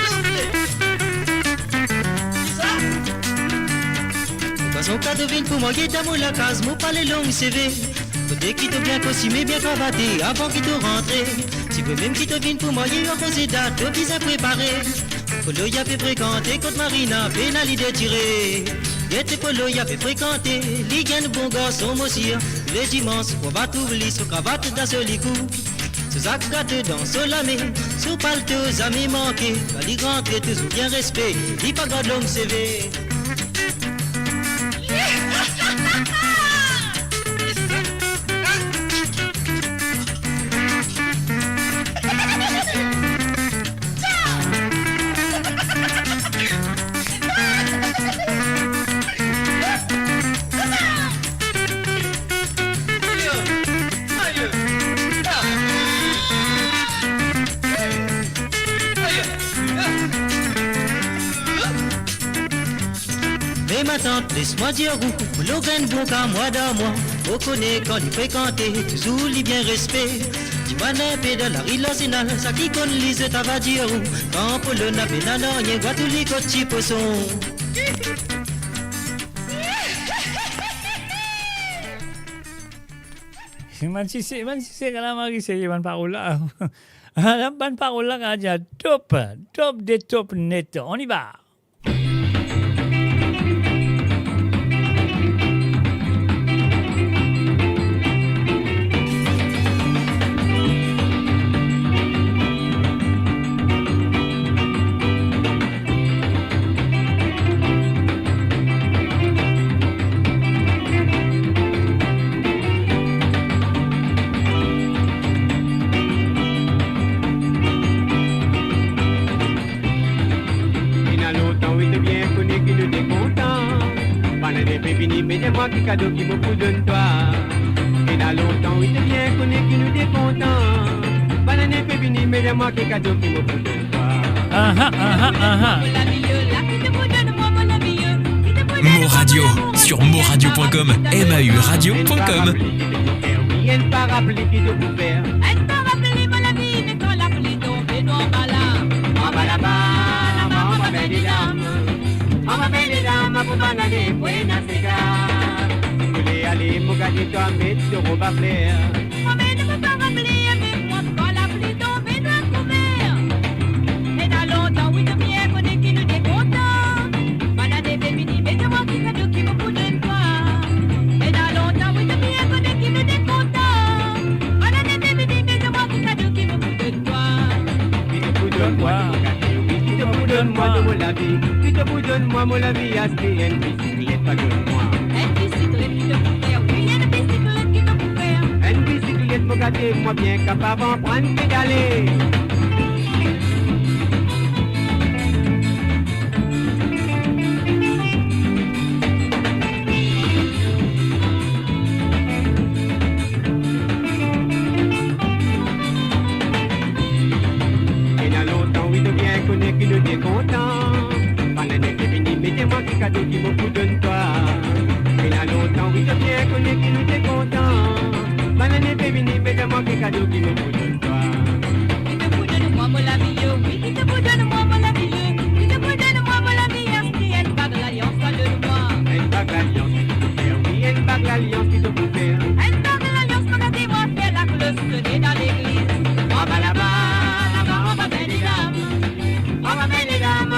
soufle. Kisa? Mo garson, kan to vinn pou marye dan mo lakaz, mo pale long seve. Fode ki to bien kostime, bien kravate avan ki to rantre. Si vremem ki to vinn pou marye, akoz dat to bizin prepare. Polo ya pe frekante kot Marina, pena lide tire. Gete Polo ya pe frekante, li gagn bon garson, mo sir. Toule dimans, ou va trouv li, so kravat dan so likou, so zak gato dan so lame, so palto zame manke. Kan li rantre, touzour gagn respe, li pa gard long seve. Me matant, les mwa dir ou, Polo gagn bon ka mwa dan mwa. Mo kone kan li frekante, touzour li bien respe. Dimann inpe dan lari Larsenal, sa ki konn li zot ava dir ou. Kan Polo napa nanye, gwa tou li kot ti poson. Bann ti se, bann ti se, la mari serye, bann parol la. Ala bann parol la, gardien, top, top de top net. On y va. Ena lontan wi to bien kone ki nou de kontan. Bann ane pe vini, me dir mwa ki kado ki mo pou donn twa. Ena lontan wi to bien kone ki nou de kontan. Bann ane pe vini, me dir mwa ki kado ki mo pou donn twa. Aha, aha, aha. Mo Radio, sur moradio point com, M A U radio point com. Enn parapli ki to pou fer. Enn parapli, mo lavi, me kan lapli tonbe, nou anba la, anba laba, anba, anba, anba, anba, anba, anba, anba, pou bann ane pou ena sega. Koule ale, mo gade twa, met to rob a fler. Mwa mem mo pa raple, me mwa kan lapli tonbe, nou kouver. Ena lontan wi to bien kone ki nou de kontan. Bann ane pe vini, me dir mwa ki kado ki mo pou donn twa. Ena lontan wi to bien kone ki nou de kontan. Bann ane pe vini, me dir mwa ki kado ki mo pou donn twa. Ki to pou donn mwa, mo gate, wi, ki to pou donn mwa, mo lavi. Ki to pou donn mwa, mo lavi, aste enn bisiklet, pa donn mwa. Enn bisiklet ki to pou fer, wi, enn bisiklet ki to pou fer. Enn bisiklet, mo gate, mwa bien kapav aprann pedale. Ena lontan wi to bien kone ki nou de kontan. Bann ane pe vini, me dir mwa ki kado ki mo pou donn twa. Ena lontan wi to bien kone ki nou de kontan. Bann ane pe vini, me dir mwa ki kado ki mo pou donn twa. Ki to pou donn mwa, mo lavi, yo, wi, ki to pou donn mwa, mo lavi, yo, ki to pou donn mwa, mo lavi, aste enn bag lalians, donn mwa. Enn bag lalians ki to pou fer, wi, enn bag lalians ki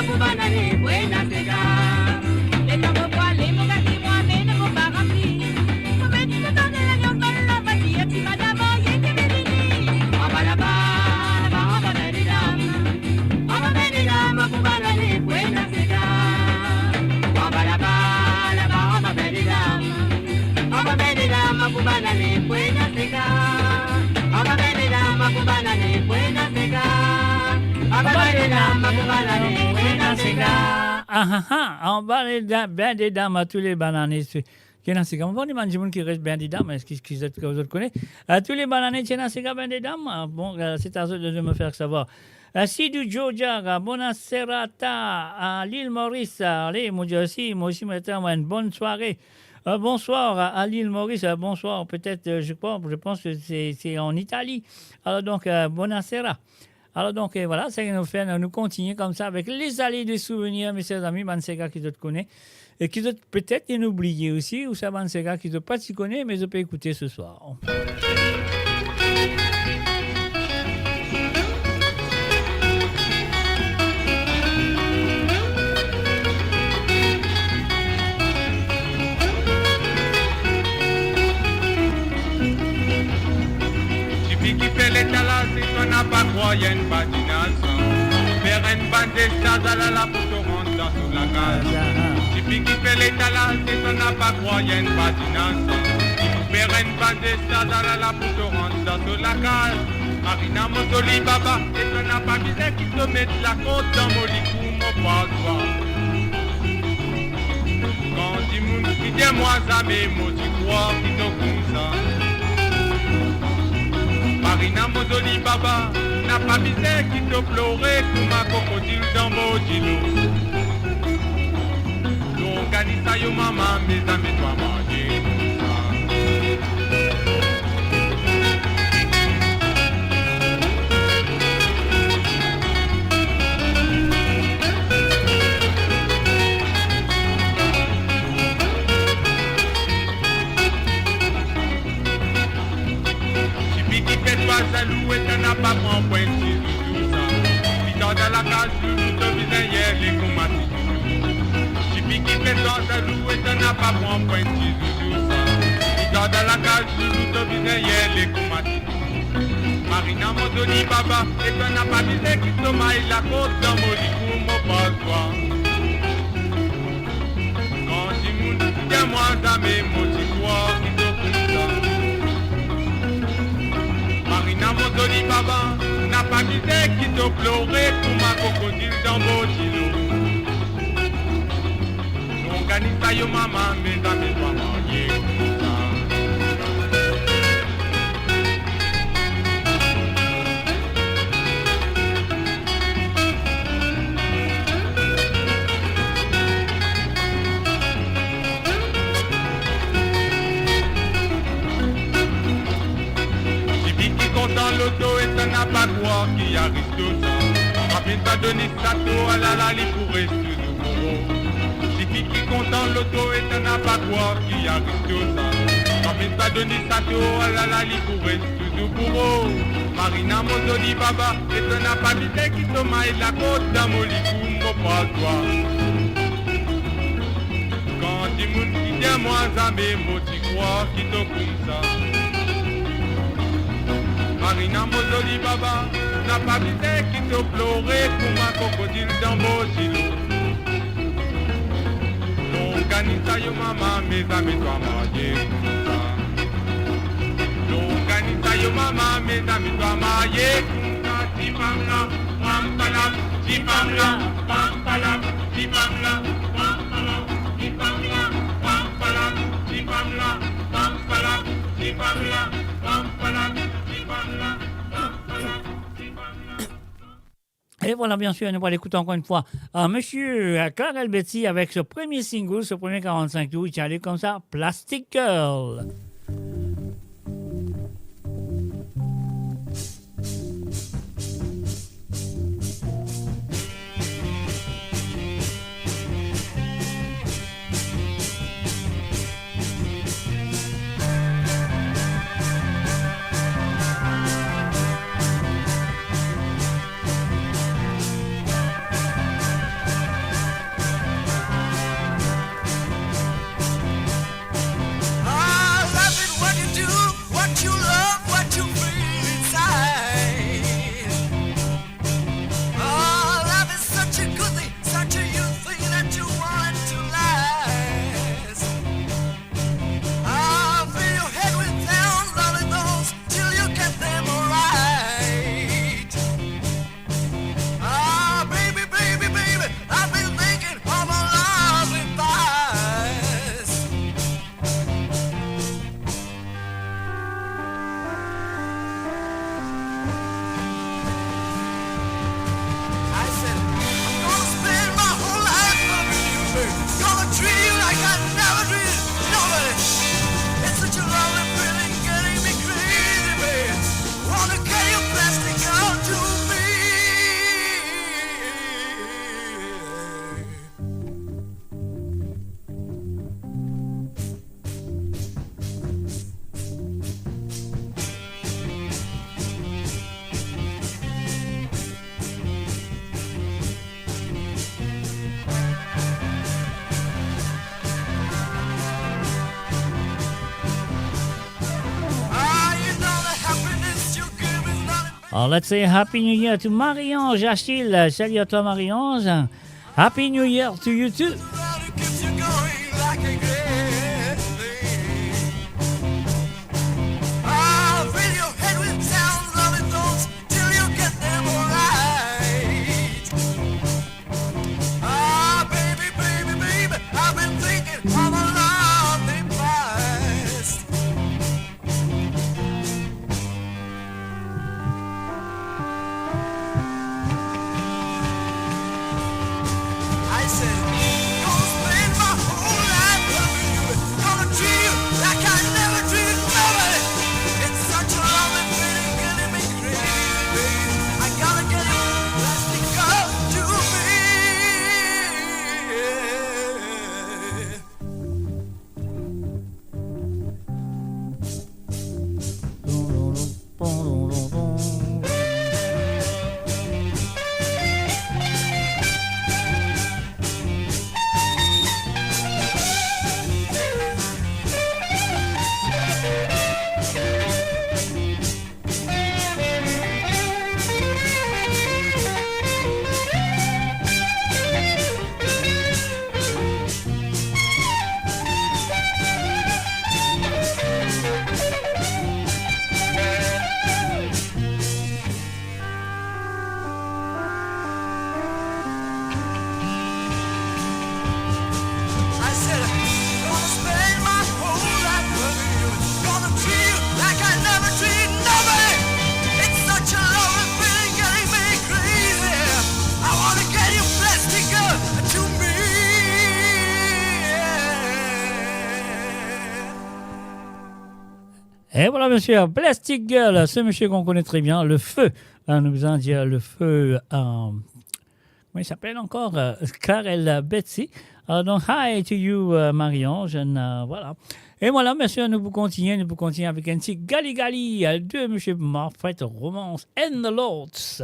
Pou bann ane Buena Sega. Letan mo pou ale, mo gete mwa, me mo pa ranpli. Mo met mo tann lagnan bann lavatir, ti madam marye ki vini. Anba laba, laba, anba Bendedam. Anba Bendedam, pou bann ane Buena Sega. Anba laba, laba, anba Bendedam. Anba Bendedam, pou bann ane Buena Sega. Anba Bendedam, pou bann ane Buena Sega. Anba Bendedam, pou bann ane Buena Sega. Ah, ah, ah, anba le da-, Bendedam, a tou le bann ane, se, Buena Sega. Mo pa kone bann dimoun ki res Bendedam, eski, ki zot, ki zot kone? A tou le bann ane, Buena Sega, Bendedam. Ah, bon, euh, c'est à eux de me faire savoir. Euh, Sidou Georgia, bonasera a l'île Maurice. Allez, mo dir osi, mo osi, mo souhaite enn bonn sware. Euh, bonsoir à, à l'île Maurice. Euh, bonsoir, peut-être, euh, je crois, je pense que c'est, c'est en Italie. Alors donc, euh, bonasera. Alors donc, euh, voilà, sa nou fer, nou, nou kontigne koumsa avek les allées des souvenirs, mes chers amis, bann sega ki zot kone, e ki zot petet inn oubliye osi, ouswa bann sega ki zot pa ti kone, me zot pe ekoute se swar. Tifi ki fer letalaz, si to napa krwar, enn badinaz. Fer enn bann zestaz, alala pou to rant dan so lakaz. Tifi ki fer letalaz, si to napa krwar, enn badinaz. Fer enn bann zestaz, alala pou to rant dan so lakaz. Marina, mo zoli baba, e to napa bizin ki to met lakot dan mo likou, mo pardwa. Kan dimoun ki dir mwa zame, mo ti krwar ki to koumsa. Marina, mo zoli baba, napa bizin ki to plore kouma krokodil dan bor dilo. Longanisa yo mama, me zame twa marye koumsa. Tifi ki fer twa zalou, e to napa pran pwin ti zouzou sa. Pitar dan lakaz loulou, to bizin yer le kouma ti zouzou. Tifi ki fer twa zalou, e to napa pran pwin ti zouzou sa. Pitar dan lakaz loulou, to bizin yer le kouma ti zouzou. Marina, mo zoli baba, e to napa bizin ki to may lakot dan mo likou, mo pardwa. Kan dimoun ki dir mwa zame, mo ti krwar ki to koumsa. Marina, mo zoli baba, napa bizin ki to plore kouma krokodil dan bor dilo. Longanisa yo mama, me zame twa marye koumsa. Tifi ki kontan loto, e to napa krwar ki aristo sa. Apel pa Doni Sato, alala li pou res touzour bouro. Tifi ki kontan loto, e to napa krwar ki aristo sa. Apel pa Doni Sato, alala li pou res touzour bouro. Marina, mo zoli baba, e to napa bizin ki to may lakot dan mo likou, mo pardwa. Kan dimoun ki dir mwa zame, mo ti krwar ki to koumsa. Marina, mo zoli baba, napa bizin ki to plore kouma krokodil dan bor dilo. Longanisa yo mama, me zame twa marye koumsa. Longanisa yo mama, me zame twa marye koumsa. Ti pam la, pam palam, ti pam la, pam palam, ti pam la, pam palam, ti pam la, pam palam, ti pam la, pam palam, ti pam la, pam palam, ti pam la, pam palam, ti pam la. Et voilà, bien sûr, nou va écouter encore une fois, euh, monsieur, euh, Clarel Betty avec ce premier single, ce premier quarante-cinq tours, qui allait comme ça, Plastic Girl. Let's say Happy New Year to Marie-Ange Achille. Salut à toi, Marie-Ange. Happy New Year to you too. Ah, baby, baby, baby, I've been thinking of a lovely past. I said, gonna spend my whole life loving you, gonna treat you like I never treated nobody. It's such a lovely feeling, getting me crazy, baby. I gotta get you, plastic girl, to me. I said, gonna spend my whole life loving you, gonna treat you like I never treat nobody. It's such a lovely feeling, getting me crazy. I wanna get you, plastic girl, to me. Et voilà, monsieur, Plastic Girl, ce monsieur qu'on connaît très bien, le feu. Hein, nou bizin dir le feu, euh, comment il s'appelle encore? Euh, Carel Betsy. Euh, donc, hi to you, euh, Marie-Ange, and, euh, voilà. Et voilà, monsieur, nou pou kontinie, nou pou kontinie avek enn ti Gali Gali, euh, de monsieur Manfred Romans and the Lords.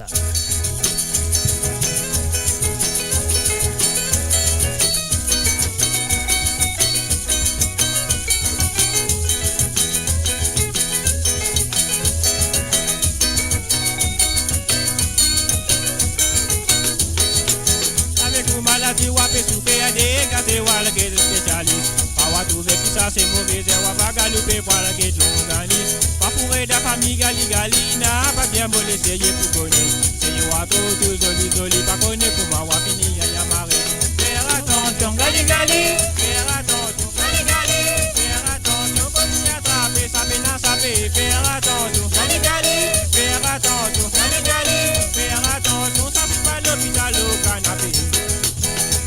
Avek ou maladi, ou ape soufer, dega se ou al get spesialis. Pa ou a trouve ki sa se move zer, ou a pa galoupe pou al get longanis. Pa pou red a fami Gali Gali, na pa bien mole, seye pou kone. Seye ou a tro tou zoli zoli, pa kone kouma ou a fini, yaya mare. Fer atansion, Gali Gali, fer atansion, Gali Gali, fer atansion, kot li atrape, sa pena sape, fer atansion, Gali Gali, fer atansion, Gali Gali, fer atansion, sa finn pa lopital, lo kanape.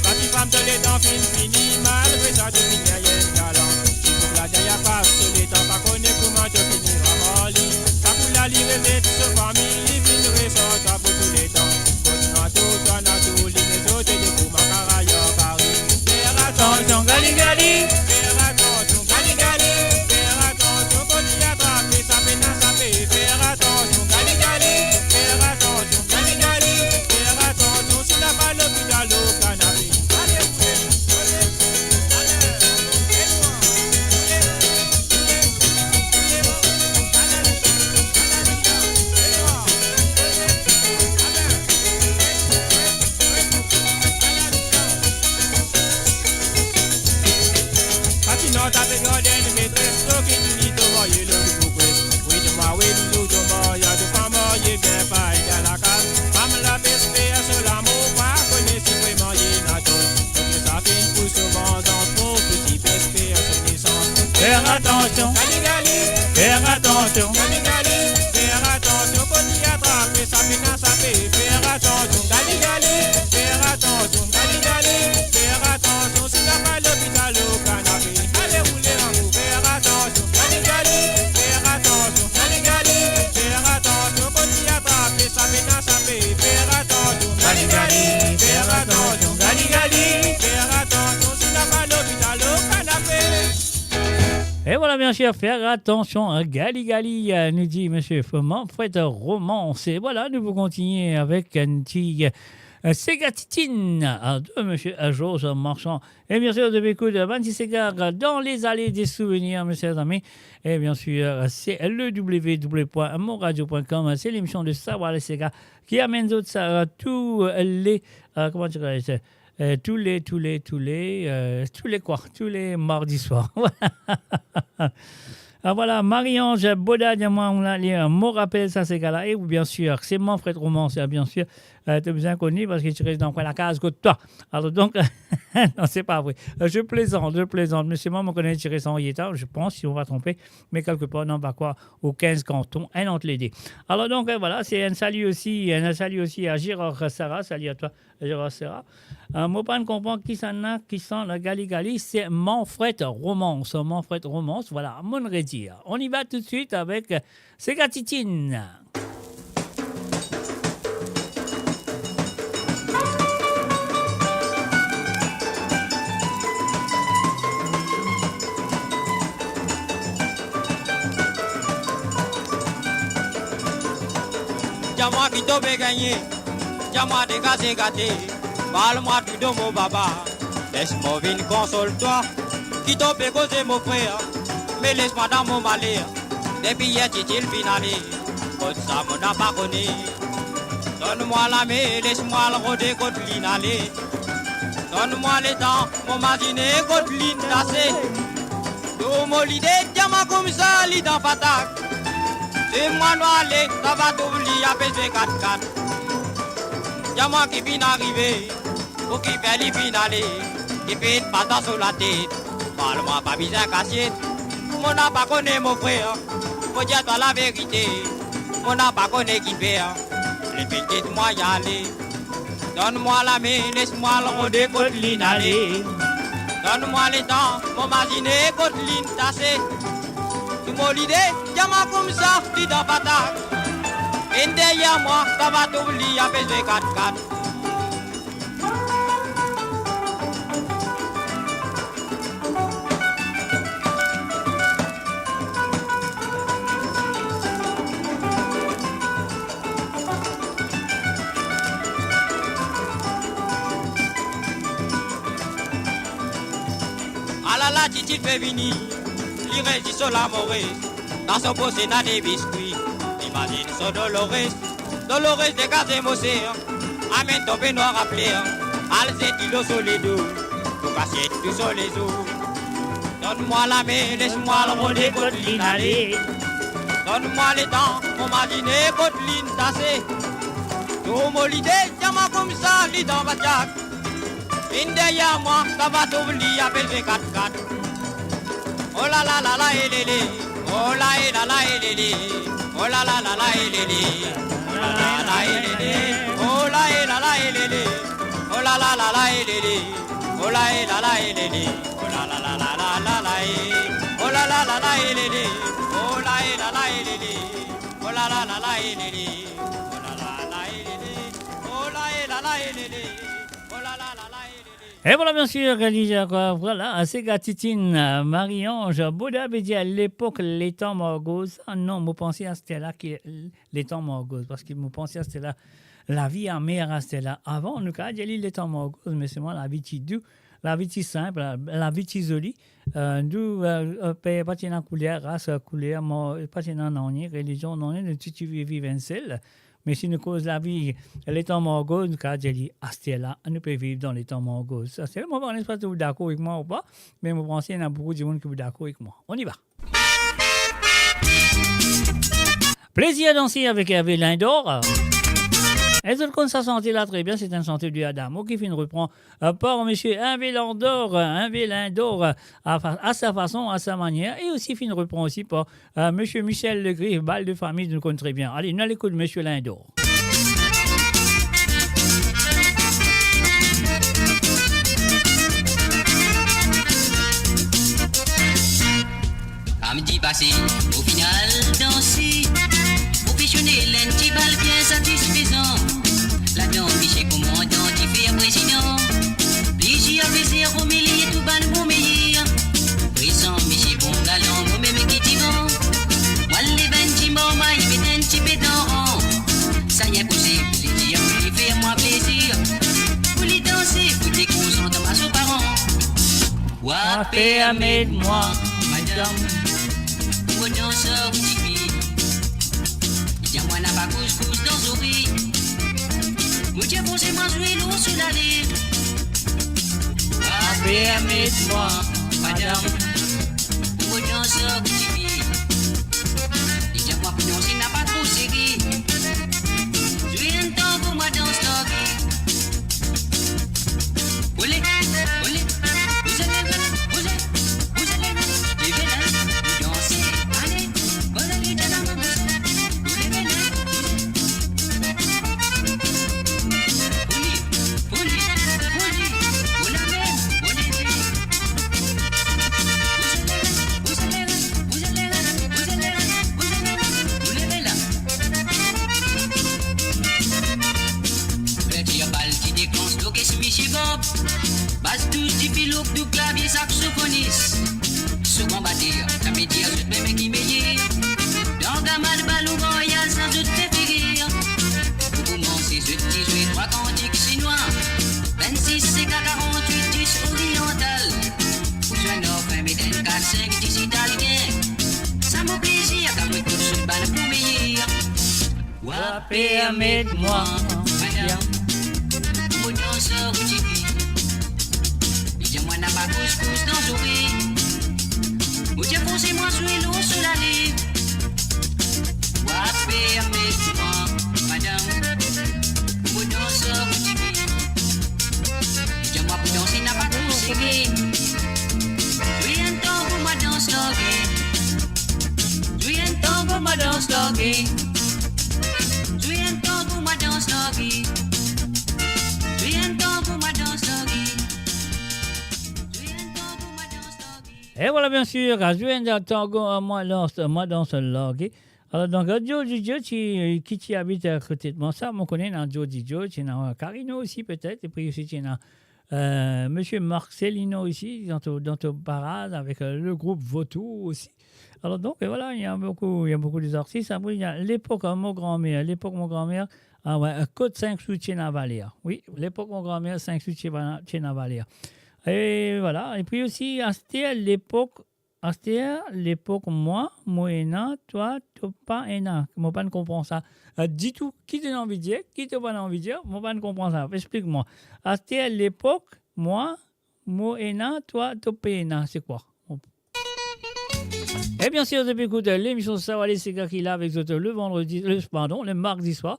Sa tifam to letan finn fini, malgre sa to finn gagn enn galan. Ti boug la deye pas so letan, pa kone kouma to fini ramas li. Sa kou la li remet so fami, li finn resort sa pou tou letan. Kot nou a tou, twa nou a tou, li rezote de kou makara an kari. Fer atansion, Gali Gali, fer atansion, Gali Gali, fer atansion, kot li atrape, sa pena sape, fer atansion, Gali Gali, fer atansion, Gali Gali, fer atansion, si la pa lopital, lo kanape. Ale, ale, ale, ale, ale. Atina ta pe gard enn metres, to ki li to marye lor pou pres. Wi, to marye, wi, to marye, to pa marye, bien pa egal lakaz. Fam la pe esper so lamour, pa kone si pou marye nator. Kot sa finn pou so vanzans, pou ki ti pe esper so nesans. Fer atansion, Gali Gali, fer atansion, Gali Gali, fer atansion, kot li atrape, sa pena sape, fer atansion, Gali Gali, fer atansion, Gali Gali, fer atansion, si la pa lopital, lo kanape. Ale roule lanmou, fer atansion, Gali Gali, fer atansion, Gali Gali, fer atansion, kot li atrape, sa pena sape, fer atansion, Gali Gali, fer atansion, Gali Gali, fer atansion, si la pa lopital, lo kanape. Et voilà, bien sûr, fer atansion, hein, Gali Gali, euh, nou di, monsieur Manfred Romans. Et voilà, nou pou kontinie avek enn ti, euh, Euh, Sega Titine, euh, de monsieur, euh, Georges Marchand. Et bien sûr, de écoute, euh, Bandy Sega, euh, dans les allées des souvenirs, mes chers amis. Et bien sûr, euh, c'est le w w w point moradio point com, euh, c'est l'émission de Savoir les Sega qui amène d'autres, ça, euh, tous, euh, les, euh, comment dirais-je, euh, tous les, tous les, tous les, euh, tous les quoi, tous les mardis soirs. Voilà. Ah, voilà, Marie-Ange Baudard, mwa, on a li, euh, mo rapel sa, se gars-là. Et bien sûr, c'est Manfred Romance, hein, bien sûr. Euh, t'as besoin connu parce que tu restes dans la case côté toi. Alors donc, non, c'est pas vrai. Euh, je plaisante, je plaisante. Monsieur, moi, on connaît Thierry Henrietta, je pense, si on va tromper, mais quelque part, non, pas quoi, au quinze cantons, un entre les deux. Alors donc, euh, voilà, c'est un salut aussi, un salut aussi à Gérard Sarah. Salut à toi, Gérard Sarah. Euh, mo pa konpran kisannla ki san gali gali, c'est Manfred Romance, Manfred Romance, voilà, mo redir. On y va tout de suite avec, euh, Sega Titine. Dir mwa ki to pe gagne, dir mwa de gate gate, parl mwa tou dan mo baba. Les mwa vinn konsol twa, ki to pe koze mo frer, me les mwa dan mo maler. Depi yer Titine finn ale, kot sa mo napa kone. Donn mwa lame, les mwa al rode kot linn ale. Donn mwa letan, mo mazine kot linn tase. Tou mo lide, dir mwa koumsa li dan patak. Swiv mwa nou ale, sa va trouv li ape zwe kat kat. Dir mwa ki finn arive, pou kifer li finn ale, ki finn pas dan so latet. Parl mwa, pa bizin kasiet, mo napa kone mo frer, mo dir twa laverite, mo napa kone kifer, li finn kit mwa ale. Donn mwa lame, les mwa al rode kot linn ale. Donn mwa letan, mo mazine kot linn tase. Tou mo lide, dir mwa koumsa li dan patak. Vinn deryer mwa, sa va trouv li ape zwe kat kat. Alala, Titine pe vini, li resi so lamores. Dan so pos ena de biskwi, li mazinn so Dolores. Dolores degaze mo ser, amenn to penwar a fler, al zet dilo so ledo, pou kasiet tou so lezo. Donn mwa lame, les mwa al rode kot linn ale. Donn mwa letan, mo mazine kot linn tase. Tou mo lide, dir mwa koumsa li dan patak. Vinn deryer mwa, sa va trouv li ape zwe kat kat. Oh la la la la, e lele. Oh la e la la, e lele. Oh la la la la, e lele. Oh la la la la, e lele. Oh la e la la, e lele. Oh la la la la, e lele. Oh la e la la, e lele. Oh la la la la la la la, e. Oh la la la la, e lele. Oh la e la la, e lele. Oh la la la la, e lele. Oh la la la, e lele. Oh la e la la, e lele. Oh la la la la, e lele. Et voilà, bien sûr, Khadija, quoi. Voilà, Sega Titine, euh, Marie-Ange Baudard, veut dire à l'époque, letan Margoz. Ah non, mo panse aster la ki letan Margoz, parski mo panse aster la, lavi amer aster la. Avan, nou kav dir li letan Margoz, me selman lavi ti dou, lavi ti sinp, la, lavi ti zoli. Euh, nou, euh, euh, pe, pa ti ena kouler, ras, kouler, mo, pa ti ena nanye, relizion, nanye, nou ti, ti viv, viv enn sel. Me si nou koz lavi letan Margoz, nou kav dir li aster la, nou pe viv dan letan Margoz. Sa, se, mo pa kone si ou dakor avek mwa ou pa, me mo panse ena boukou dimoun ki pou dakor avek mwa. On y va. Plaisir à danser avec Hervé Lindor. Et zot konn sa sante la très bien, c'est un sante de Adamo ki finn repran, euh, par monsieur Hervé Lindor, euh, Hervé Lindor, euh, à fa-, à sa façon, à sa manière, et aussi finn repran aussi par Euh, monsieur Michel Legris, Bal de famille, nou konn très bien. Allez, nou al ekout monsieur Lindor. Samdi pase, mo finn al danse. Profesionel, enn ti bal bien satisfezan. Ladan, misie komandan ti fer prezidan. Plizier vezer omilie tou bann bon meyer. Prezan, misie bon galan, mo mem ki divan. Mo al lev enn ti marmay, met enn tipe dan ran. Sa inposib, li dir pou li fer mwa plezir. Permet mwa, madam, pou mo dans ar ou tifi. Li dir mwa napa kouz kouz dan zori. Mo dir fors mwa zwe lor so lale. Permet mwa, madam, pou mo dans ar ou tifi. Li dir mwa pou danse napa tro sere. Zwe enn tango mwa dans large. Ole, ole, bouz ale, bouz ale, bouz ale, leve la, nou danse, ale, bouz ale, dan lame, bouz ale, nou leve la, bouz ale. Foli, foli, foli, bouz lame, bouz leve. Bouz ale, bouz ale, bouz ale, bouz ale, bouz ale, nou leve la. Ouvertir bal ti deklans, loke si misie Bob. Bas douz, difi, louk, doub, klavie, saksofonis. Souvan bater, sa pe dir zot mem ki meyer. Dan gama de bal ou vwayaz, sa zot prefere. Pou koumanse, zot ti zwe trwa kantik sinwa. Vennsis, seka, karantwit, dis oriantal. Pou zwenn anfin, met enn kat, sink, dis italien. Sa mo plezir, kan mo ekout zot bann pou meyer. Wa permet mwa, madam, pou mo dans ar ou tifi. Li dir mwa napa kouz kouz dan zori. Mo dir fors mwa zwe lor so lale. Wa permet mwa, madam, pou mo dans ar ou tifi. Li dir mwa pou danse napa tro sere. Zwe enn tango mwa dans large. Zwe enn tango mwa dans large. Zwe enn tango mwa dans large. Zwe enn tango mwa dans large. Zwe enn tango mwa dans large. E vwala, bien sir, zwe enn tango, euh, mwa dans, mwa dans large. Alor, donk, euh, Georgie Joe, ti, ki ti abit, euh, kote mwa, sa, mo kone, ena Georgie Joe, ti ena, euh, Carino osi, petet, epi osi, ti ena, euh, Monsieur Marcelino osi, dan to, dan to paraz, avek, euh, le group Vautour osi. Alors donc, euh, voilà, il y a beaucoup, il y a beaucoup d'artistes. Après, il y a Lepok, hein, mo granmer, Lepok mo granmer, ah ouais, euh, kot sink sou ti ena valer. Wi, Lepok mo granmer, sink sou ti ena, ti ena valer. E vwala, epi osi, aster, Lepok, aster, Lepok mwa, mo ena, twa, to pa ena. Mo pa'nn konpran sa, euh, ditou. Ki to ena anvi dir, ki to pa'nn anvi dir, mo pa'nn konpran sa. Explik mwa. Aster, Lepok mwa, mo ena, twa, to pe ena, se kwa? E bien sir, zot pe ekout lemision Sa Vale Seka ki la avek zot le vandredi, le, pardon, le mardi swar.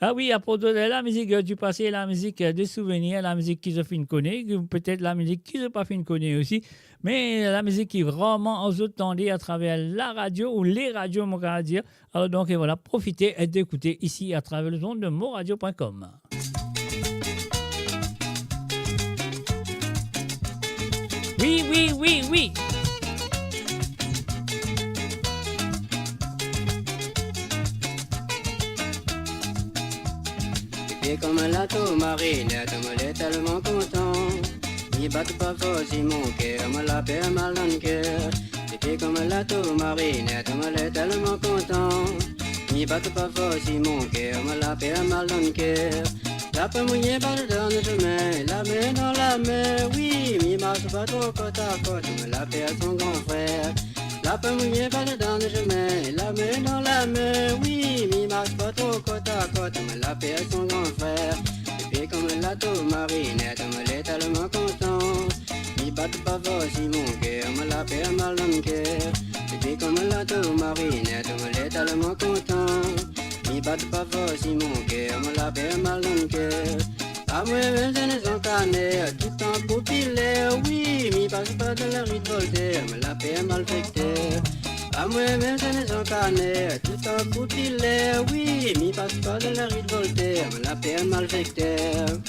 Ah wi, aport zot lamizik, euh, di pase, lamizik, euh, de souvenir, lamizik ki zot finn kone, ki petet lamizik ki zot pa finn kone osi, me lamizik ki vreman zot tande atraver laradio ou leradio, mo kapav dir. Alors donc, et voilà, profitez et d'écouter ici à travers les ondes de moradio point com. Wi, wi, wi, wi. Depi kouma la to mari net, mo le telman kontan. Mi bat pa for si mo ker, mo laper mal dan ker. Depi kouma la to mari net, mo le telman kontan. Mi bat pa for si mo ker, mo laper mal dan ker. Lape mouye bal dan sime, lame dan lame, wi, mi mars pa tro kot a kot, mo laper son gran frer. Lape mouye bal dan sime, lame dan lame, wi, mi mars pa tro kot a kot, mo laper son gran frer. Depi kouma la to mari net, mo le telman kontan. Mi bat pa for si mo ker, mo laper mal dan ker. Depi kouma la to mari net, mo le telman kontan. Mi bat pa for si mo ker, mo laper mal dan ker. Pa mwa mem zenn zankaner, toutan popiler, wi, mi pas pa dan lari Volter, mo laper malfekter. Pa mwa mem zenn zankaner, toutan popiler, wi, mi pas pa dan lari Volter, mo laper malfekter.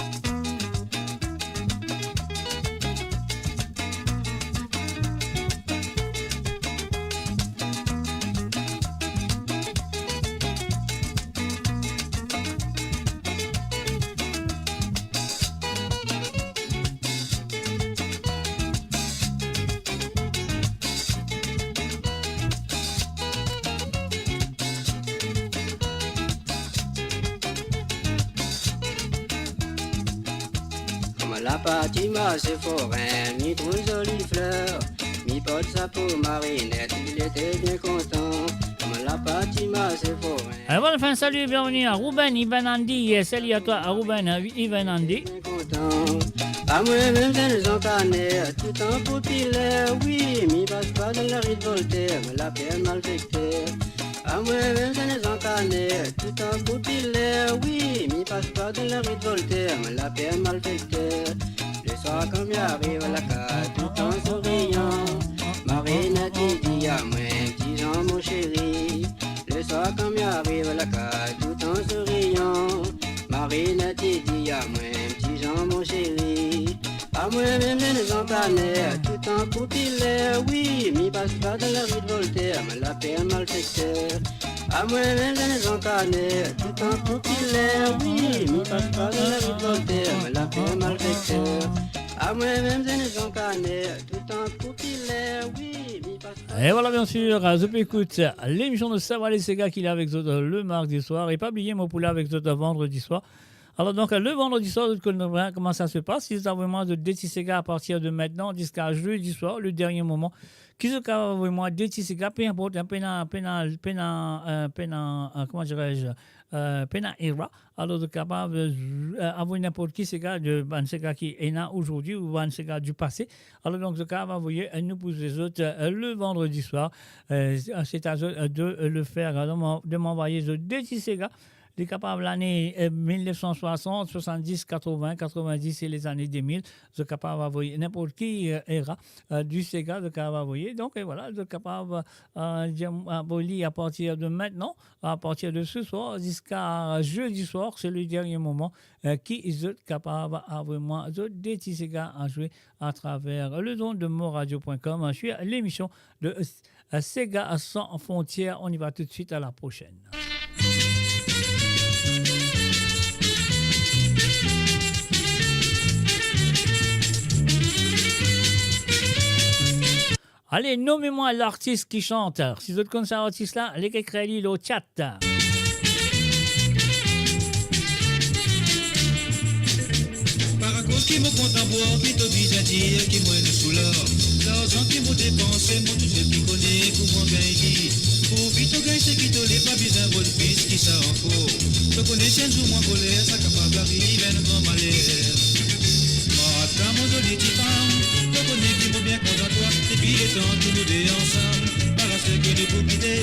La parti marse forin, mi trouv zoli fler, mi port sa pou Marinette, li ete bien kontan. Mo la parti marse forin. Alors voilà, enfin, salut, bienvenue à Ruben, Ivan Andy. Yes, salut à toi, à Ruben, euh, Ivan Andy. Bien kontan. A mwa mem zenn Zankaner, toutan popiler, wi, mi pas pa dan lari Voltaire, mo la per malfekter. A mwa mem zenn Zankaner, toutan popiler, wi, mi pas pa dan lari Voltaire, mo la per malfekter. Leswar kan mi ariv lakaz, toutan sourian, Marinette ti dir a mwa, ti Zan mo seri. Leswar kan mi ariv lakaz, toutan sourian, Marinette ti dir a mwa, ti Zan mo seri. A mwa mem zenn Zankaner, toutan popiler, wi, mi pas pa dan lari Voltaire, mo la per malfekter. A mwa mem zenn Zankaner, toutan popiler, wi, mi pas pa dan lari Voltaire, mo la per malfekter. A mwa mem zenn Zankaner, toutan popiler, wi, mi pas pa... Et voilà, bien sûr, euh, zot pe ekout, euh, l'émission de Savale Sega ki la avek zot, euh, le mardi soir. E pa bliye, mo pou la avek zot, euh, vandredi soir. Alors donc, le vendredi soir, zot konn bien kouma sa se pas. Si zot avoy mwa zot de ti sega à partir de maintenant jusqu'à jeudi soir, le dernier moment, ki zot kapav avoy mwa de ti sega, peu importe, hein, pena, pena, pena, euh, pena, euh, comment dirais-je, euh, pena era. Alors, zot kapav, euh, avoy ninport ki sega, de bann sega ki ena aujourd'hui ou bann sega du passé. Alors donc, zot kapav avoy, euh, nou pou zwe zot, euh, le vendredi soir. Euh, c'est à zot, euh, de, euh, le faire, euh, de m'en-, de m'envoyer zot de ti sega. Li kapav lane, euh, mil nef san swasant, swasanndiz, katrovin, katrovindis e lezane de mil. Zot kapav avoy ninport ki, euh, era, euh, du sega, zot kapav avoy. Donc, euh, voilà, zot kapav, euh, dir, euh, avoy li à partir de maintenant, à partir de ce soir, jusqu'à jeudi soir, c'est le dernier moment, euh, ki zot kapav avoy mwa zot de ti sega à jouer à travers le don de moradio point com, euh, sur l'émission de, euh, Sega sans frontières. On y va tout de suite, à la prochaine. Allez, nom mwa lartis ki sant. Si zot konn sa artis la, lik ekrir li lor chat. Par akoz ki mo kontan bwar, ki to bizin dir ki mo ena sou lor. Larzan ki mo depanse, mo tousel ki kone kouma gagn li. Pourvi to gagn seki to le, pa bizin rod plis ki sa ankor. To kone si enn zour mo ankoler, sa kapav ariv enn gran maler. Marta, mo zoli ti fam, to kone ki mo bien kontan twa, depi letan ki nou de ansam. Parski nou pou kite,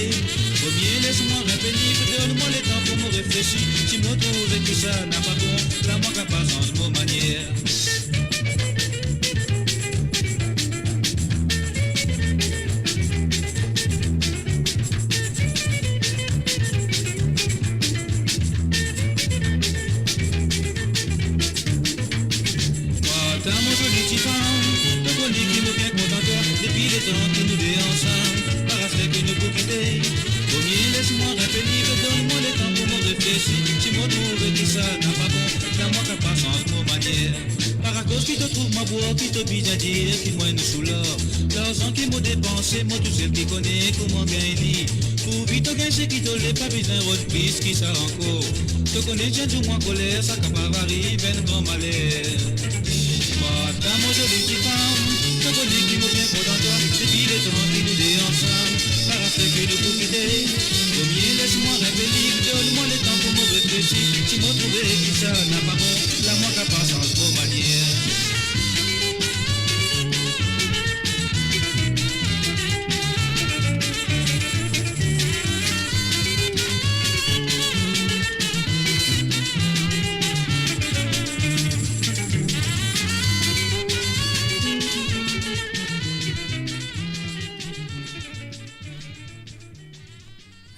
vomie les mwa enpe lib, donn mwa letan pou mo reflesi. Si mo trouve ki sa napa bon, la mwa kapav sanz mo manier. Marta, mo zoli ti fam, to kone ki mo bien kontan twa, depi letan ki nou de ansam. Parski nou pou kite, vomie les mwa enpe lib, donn mwa letan pou mo reflesi. Si mo trouve ki sa napa bon, la mwa kapav sanz mo manier. Par akoz ki to trouv mwa bwar, ki to bizin dir ki mo ena sou lor. Larzan ki mo depanse, mo tousel ki kone kouma gagn li. Pourvi to gagn seki to le, pa bizin rod plis ki sa ankor. To kone si enn zour mo ankoler, sa kapav ariv enn gran maler. Marta, mo zoli ti fam, to kone ki mo bien kontan twa, depi letan ki nou de ansam. Parski nou pou kite, vomie les mwa enpe lib, donn mwa letan pou mo reflesi. Si mo trouve ki sa napa bon, la mwa kapav sanz mo manier.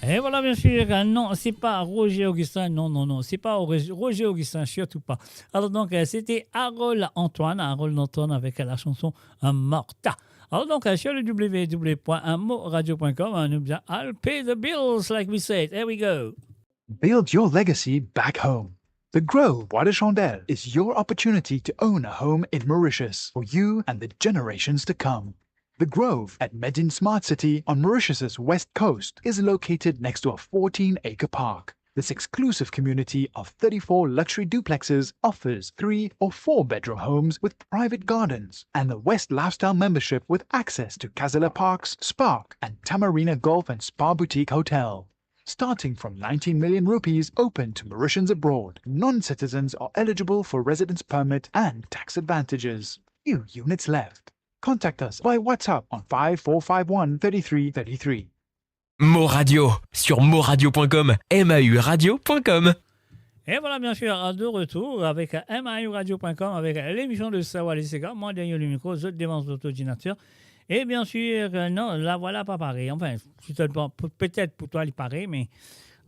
Et voilà, bien sûr, euh, non, c'est pas Roger Augustin, non, non, non, c'est pas Roger, Roger Augustin, surtout pas. Alors donc, euh, c'était Harold Antoine, Harold Antoine avec la chanson, euh, Marta. Alors donc, euh, sur le w w w point moradio point com, hein, nou bizin al pay the bills, like we said. Here we go. Build your legacy back home. The Grove Bois de Chandelle is your opportunity to own a home in Mauritius for you and the generations to come. The Grove at Medin Smart City on Mauritius's west coast is located next to a fourteen-acre park. This exclusive community of thirty-four luxury duplexes offers three or four bedroom homes with private gardens and the West Lifestyle membership with access to Casala Parks, Spark, and Tamarina Golf and Spa Boutique Hotel. Starting from nineteen million rupees, open to Mauritians abroad. Non-citizens are eligible for residence permit and tax advantages. Few units left. Contact us by WhatsApp on five four five one thirty-three thirty-three. Mo Radio, sur mo radio point com, M A U radio point com. Et voilà, bien sûr, de retour avec M A U radio point com, avec l'émission de Savoir les Séga. Moi, derrière le micro, je démarre votre ordinateur. Et bien sûr, euh, non, la voilà pas pareil. Enfin, peut-être pas, peut-être pour toi, il paraît, mais,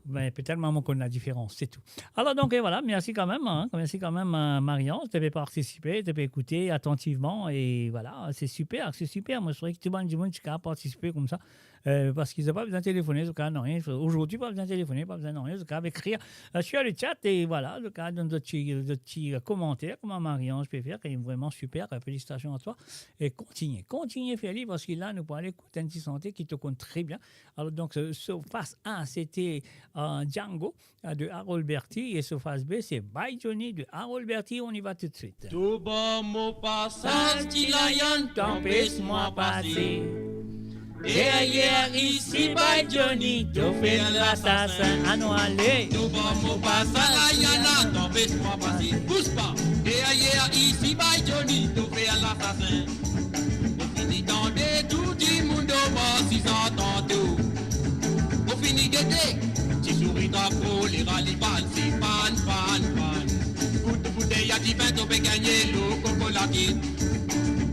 mais peut-être moi, mon compte la différence, c'est tout. Alors donc, et voilà, merci quand même, hein, merci quand même, euh, Marie-Ange, tu avais participé, tu avais écouté attentivement, et voilà, c'est super, c'est super. Moi, je trouvais que tout le monde, tout le monde qui a participé comme ça, euh, parce qu'ils n'ont pas besoin de téléphoner, en tout cas, non, rien. Aujourd'hui, pas besoin de téléphoner, pas besoin de rien, en tout cas, écrire, euh, sur le chat, et voilà, en tout cas, dans d'autres petits, d'autres petits, euh, commentaires, comme Marie-Ange peut faire, qui est vraiment super, euh, félicitations à toi, et continue, continue, Félix, parce que là, nous pourrons aller écouter un petit santé qui te compte très bien. Alors, donc, euh, so face A, c'était, euh, Django, euh, de Harold Berty, et so face B, c'est By Johnny de Harold Berty. On y va tout de suite. To bann mo pasaz, ti layann, tanpes mwa pase. Deryer isi, By Johnny, to fer lasasin, anou ale. To bann mo pasaz, ti layann, tanpes mwa pase. Bous pa, deryer isi, By Johnny, to fer lasasin. Mo fini tande tou dimoun dan bar, si sa tanto. Mo fini gete, ti souri trap kolera, li bal se pann, pann, pann. Kout boutey a divin, to pe gagne lo kokolate.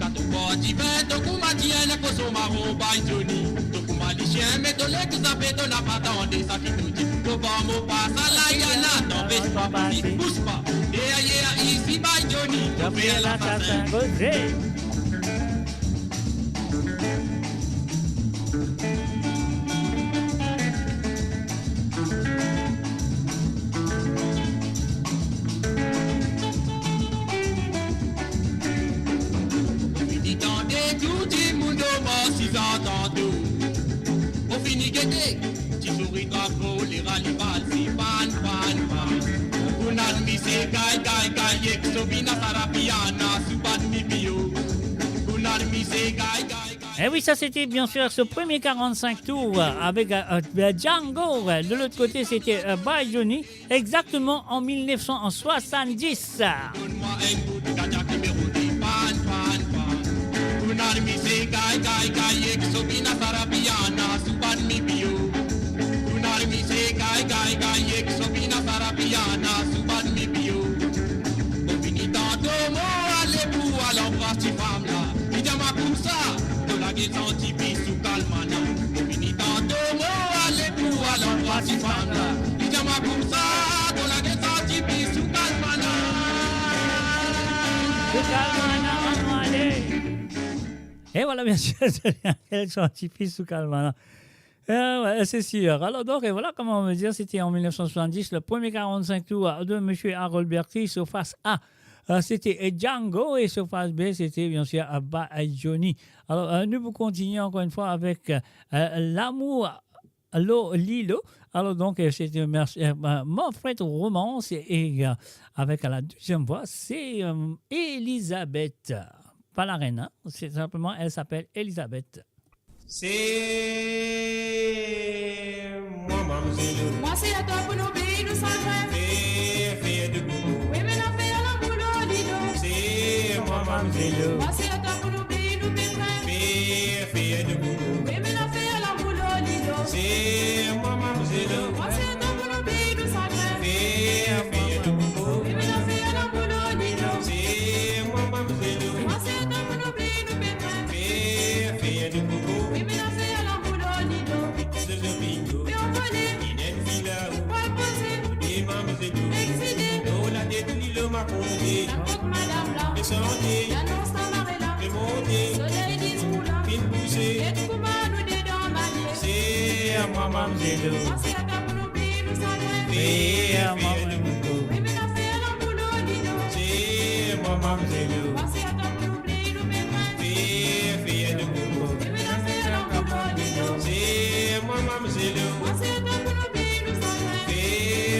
Kan to bwar divin, to kouma dir enn koson maron, By Johnny. To kouma lisien, me to lek zape, to napa tande sa ki to dir. To bann mo pasaz, ti layann, tanpes mwa pase. Bous pa, deryer isi, By Johnny, to fer lasasin. Fini tande tou dimoun dan bar, si sa tanto. Mo fini gete, ti souri trap kolera, li bal se pann, pann, pann. Kounal misie gay, gay, gay, ek so bina sarapiana, sou bann mipio. Kounal misie gay, gay, gay. Eh oui, ça c'était bien sûr ce premier quarante-cinq tours, euh, avec, euh, euh, Django. De l'autre côté, c'était, euh, By Johnny, exactement en mille neuf cent soixante-dix. Donn mwa enn bout ganja ki pe roule, pann, pann, pann. Kounal misie gay, gay, gay, ek so bina sarapiana, sou bann mipio. Kounal misie gay, gay, gay, ek so bina sarapiana, sou bann mipio. Mo fini tanto mo ale pou al anbras ti fam la. Li dir mwa koumsa, to lage santi pi sou kalmana. Mo fini tanto mo ale pou al anbras ti fam la. Li dir mwa koumsa, to lage santi pi sou kalmana. Sou kalmana, anou ale. Et voilà, bien sûr, c'est bien, elle sorti pi sou kalmana. Euh, ouais, c'est sûr. Alors donc, et voilà, comment on veut dire, c'était en mille neuf cent soixante-dix, le premier quarante-cinq tours de Monsieur Harold Berty, so face A, euh, c'était, euh, Django, et so face B, c'était bien sûr, euh, By Johnny. Alors, euh, nous pour continuer encore une fois avec, euh, euh, L'amour lo lilo. Alors donc, euh, c'est, euh, merci, euh, euh, Manfred Romance et, euh, avec la deuxième voix, c'est, euh, Elisabeth. Pas la reine, hein, c'est simplement, elle s'appelle Elisabeth. Se mwa, Mamzelo. Mwa se atwa pou nou bey nou sagrin. Fer, fer de koukou. Wi, me nou fer lamour lor lido. Se mwa, Mamzelo. Mwa se atwa pou nou bey nou peprin. Fer, fer de koukou. Wi, me nou fer lamour lor lido. Se mwa, Mamzelo. Mwa se atwa pou nou bey nou sagrin. Fer, fer de koukou. Wi, me nou fer lamour lor lido. Se mwa, Mamzelo. Mwa se atwa pou nou bey nou peprin. Fer, fer de koukou. Wi, me nou fer lamour lor lido. Zozo bingo. Pe anvole. Inn enn vila ou. Pral poze. Ou de Mamzelo. Exile. Lor latet lilo makonde. Lakok madam la. Pe sante. Li anons lamare la. Pe monte. Soley li koule. Finn bouse. Get kouma nou dedan marie. Se mwa, Mamzelo. Mwa se atwa pou nou bey nou sagrin. Fer, fer de koukou. Wi, me nou fer lamour lor lido. Se mwa, Mamzelo. Mwa se atwa pou nou bey nou peprin. Fer, fer de koukou. Wi, me nou fer lamour lor lido. Se mwa, Mamzelo. Mwa se atwa pou nou bey nou sagrin. Fer,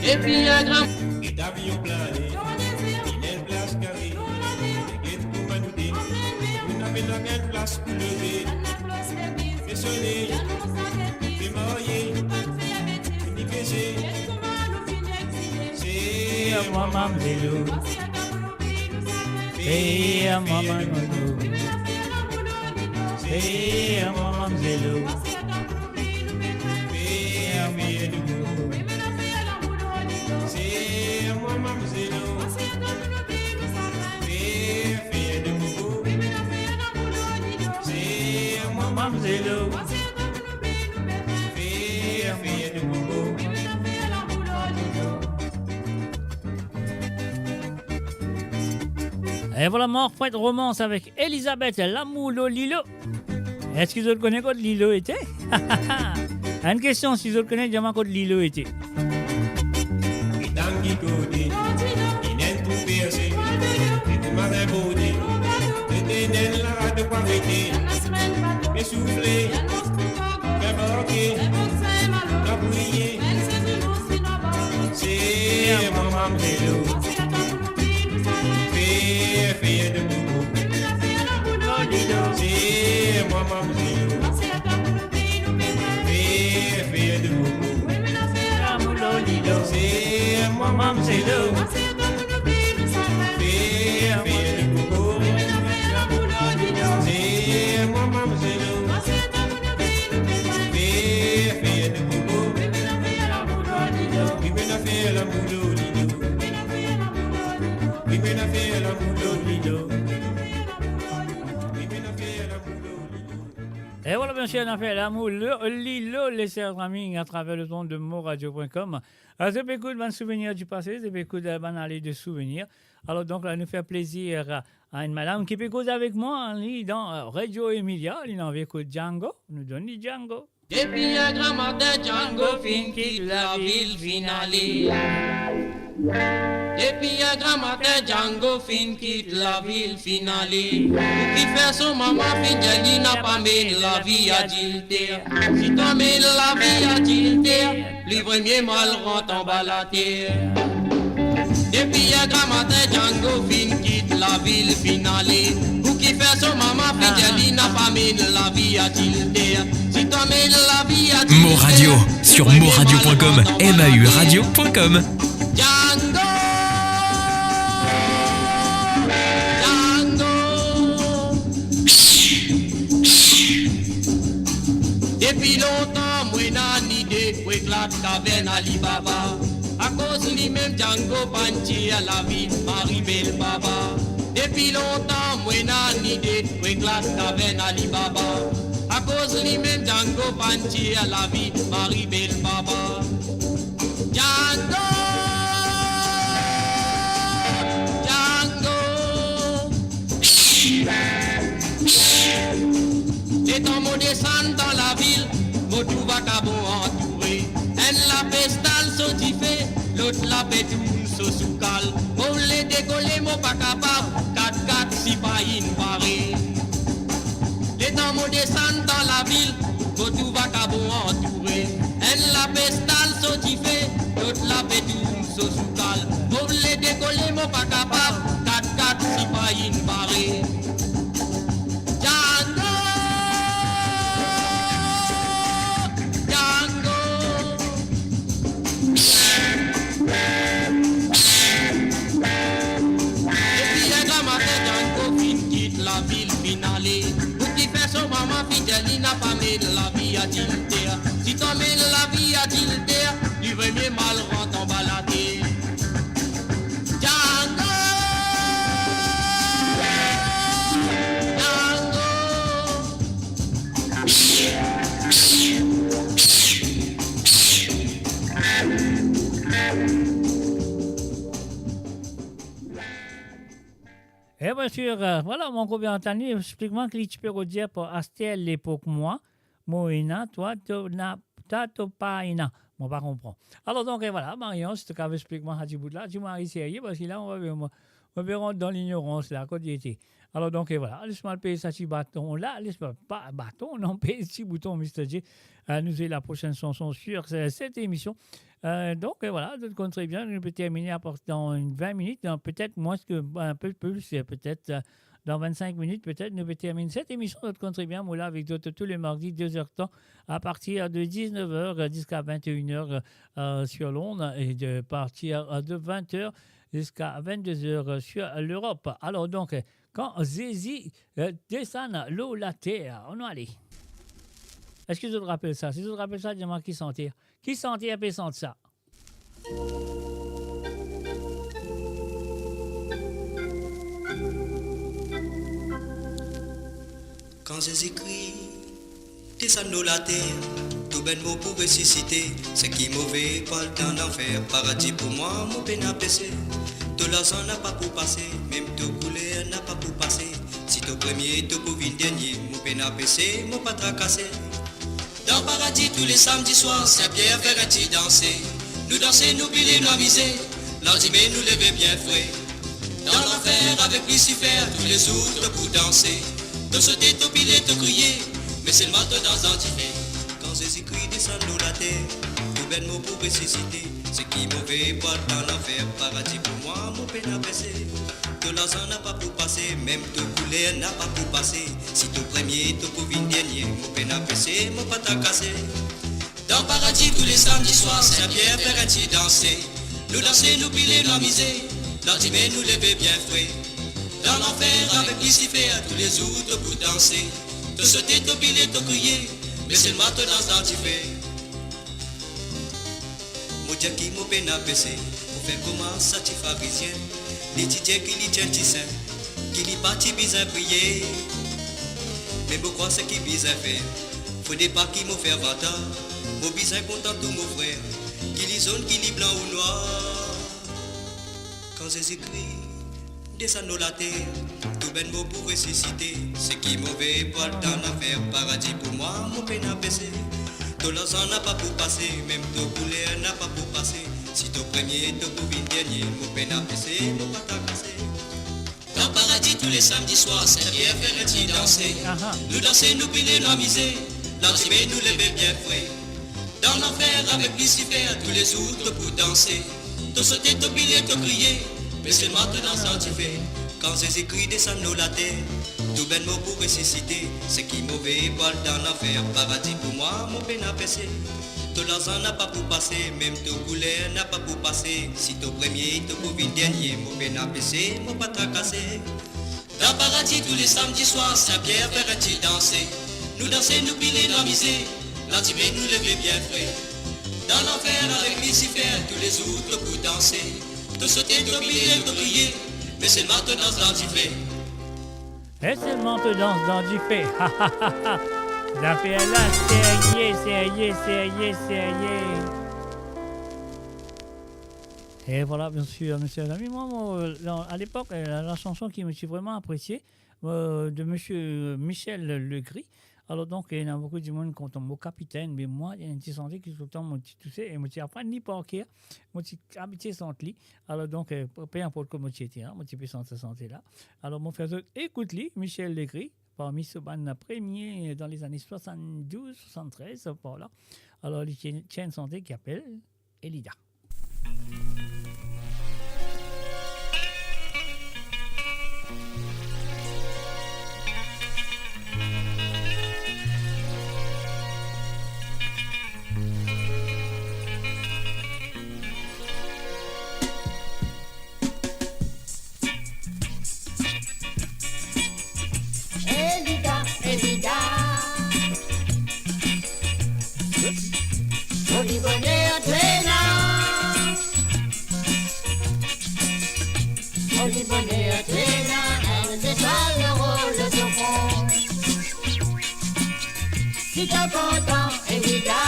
Depi enn gran... Get avion plane, inn enn plas kare, get kouma nou de, nou napa enn plas pou loze. Fe sone, fe marye, ni keze, se mwa Mamzelo. Fer mwa Mamzelo. Fer mwa Mamzelo. Fer mwa Mamzelo. Fer mwa Mamzelo. Fer, fer de koko. Fer mwa Mamzelo. Fer, fer de koko. E vwala, Marc Pret Romans avek Elisabeth, Lamour lor lilo. Eski zot kone kot lilo ete? Enn kestion, si zot kone, dir mwa kot lilo ete. Etang ki kote, inn enn trou perse, ete marin borde, ete enn larad de kwa vete, pe soufle, fer barke, lapriye, se mwa Mamzelo. Fer, fer de koko. Se mwa Mamzelo. Fer, fer de koko. Se mwa Mamzelo. Fer, fer de koko. Se mwa Mamzelo. Fer, fer de koko. Wi, mo ena fer lamour lor lilo. Wi, mo ena fer lamour lor lilo. Wi, mo ena fer lamour lor lilo. E vwala, bien sir, nou fer lamour lor lilo, les chers amis, atraver le ton de moradio point com. Zot pe ekout bann souvenir di pase, zot pe ekout, eh, bann ale de souvenir. Alor, donk, la, nou fer plezir, eh, a enn madam ki pe koz avek mwa, li dan, eh, Radio Emilia, li anvi ekout Django, nou donn li Django. Depi enn gran matin, Django finn kit lavil, finn ale. Depi enn gran matin, Django finn kit lavil, finn ale. Pou ki fer so mama finn dir li napa met lavi adilter. Si to met lavi adilter, li vremie mal rant anba later. Depi enn gran matin, Django finn kit lavil, finn ale. Pou ki fer so mama finn dir li napa met lavi adilter. Si to met lavi adilter, moradio, sur moradio point com, M A U radio point com. Django, Django. Depi lontan, mo ena lide pou eklat kavern Alibaba. Akoz limem Django pa'nn tir lavi Marie Belle Baba. Depi lontan, mo ena lide pou eklat kavern Alibaba. Akoz limem Django pa'nn tir lavi Marie Belle Baba. Django, Django. Letan mo desann dan lavil, mo trouv vakabon antoure. Enn lapes tal so dife, lot la pe tourn so soukal. Mo oule dekole, mo pa kapav, kat-kat sipa inn pare. Letan mo desann dan lavil, mo trouv vakabon antoure. Enn lapes tal so dife, lot la pe tourn so soukal. Mo oule dekole, mo pa kapav, kat-kat sipa inn pare. Django, Django. Depi enn gran matin, Django finn kit lavil, finn ale. Pou ki fer so mama finn dir li napa met lavi adilter. Si to met lavi adilter, li vremie mal rant anba later. Django, Django. E bien sir, euh, vwala, mo konpran tani, esplik mwa ki li ti pe rod dir par aster lepok mwa, Mo ena, twa to na, twa to pa ena. Mo pa konpran. Alor donk, e vwala, Marion, si to kav explik mwa sa ti bout la, ti mari serye, parski la, mo, mo, mo pe rant dan lignorans la, kot li ete. Alor donk, e vwala, les mwa pez sa ti baton la, les mwa, pa baton, non, pez ti bouton, Mister J. Euh, nou ena laprosenn sanson sur, euh, cette émission. Euh, donk, euh, vwala, zot konn tre bien, nou pe termine apartir dan enn vin minit, dan petet mwins ke, enn pe plis, euh, petet, euh, dan vinn-sink minit, petet, nou pe termine cette émission, zot konn tre bien, mo la avek zot tou le mardi, de zer tan, à partir de dix-neuf heures, euh, jusqu'à vingt et une heures, euh, sur l'onde, et de partir, euh, de vingt heures jusqu'à vingt-deux heures, euh, sur l'Europe. Alor donk, euh, Kan Zezi, euh, desann lor later, nou ale. Eski zot rapel sa? Si zot rapel sa, dir mwa ki santer. Ki santer pe sant sa? Kan Zezi Kri desann lor later, tou bann mor pou resisite, seki move pou al dan lanfer, paradi pou mwa, mo pena pese. To larzan napa pou pase, mem to kouler napa pou pase. Si to premie, to pou vinn dernie, mo pena pese, mo pa trakase. Dan paradi tou le samdi swar, Sin Pier fer enn ti danse. Nou danse, nou pile, nou amize, landime nou leve bien fre. Dan lanfer avek Lisifer, tou le zour to pou danse. To sote, to pile, to kriye, me selman to dans dan dife. Kan Zezi Kri desann lor later, tou bann mor pou resisite. Seki move pou al dan lanfer, paradi pou mwa, mo pena pese. To larzan napa pou pase, mem to kouler napa pou pase. Si to premie, to pou vinn dernie, mo pena pese, mo pa trakase. Dan paradi tou le samdi swar, Sin Pier fer enn ti danse. Nou danse, nou pile, nou amize, landime nou leve bien fre. Dan lanfer avek Lisifer, tou le zour to pou danse. To sote, to pile, to kriye, me selman to dans dan dife. Mo dir ki mo pena pese, mo fer kouma sa ti Farizien. Li ti dir ki li ti enn ti sin, ki li pa ti bizin priye. Me mo krwar seki bizin fer, fode pa ki mo fer vanta, mo bizin kontan tou mo frer, ki li zonn, ki li blan ou nwar. Kan Zezi Kri desann lor later, tou bann mor pou resisite. Seki move pou al dan lanfer, paradi pou mwa, mo pena pese. To larzan napa pou pase, mem to kouler napa pou pase. Si to premie, to pou vinn dernie, mo pena pese, mo pa trakase. Dan paradi tou le samdi swar, Sin Pier fer enn ti danse. Aha. Nou danse, nou pile, nou amize, landime nou leve bien fre. Dan lanfer avek Lisifer, tou le zour to pou danse. To sote, to pile, to kriye, me selman to dans dan dife. Kan Zezi Kri desann lor later, tou bann mor pou resisite. Seki move pou al dan lanfer, paradi pou mwa, mo pena pese. To larzan napa pou pase, mem to kouler napa pou pase. Si to premie, to pou vinn dernie, mo pena pese, mo pa trakase. Dan paradi tou le samdi swar, Sin Pier fer enn ti danse. Nou danse, nou pile, nou amize, landime nou leve bien fre. Dan lanfer avek Lisifer, tou le zour to pou danse. To sote, to pile, to kriye, me selman to dans dan dife. E selman to dans dan dife. Zafer la serye, serye, serye, serye. E vwala, biensir, mesie, zami, mwa, mo, dan, a lepok, eh, la, la sanson ki mo ti vreman apresie, eh, de misie Michel Legris. Alor donk, eh, ena boukou dimoun kontan, mo kapitenn, me mwa, ena enn ti sante ki toultan mo ti touse, e mo ti aprann li par ker, mo ti abitie sant li. Alor donk, eh, pe, pe inport kot mo ti ete, hein, mo ti pe sant sa sante la. Alor mo fer zot ekout li, Michel Legris, parmi so bann premie dan lezane swasann-douz, swasann-trez, par la. Alor li ti, ti ena enn sante ki apel Elida. Elida, Elida. Zoli boner to ena. Zoli boner to ena. Enn zetwal lor to fron. Si to kontan, Elida.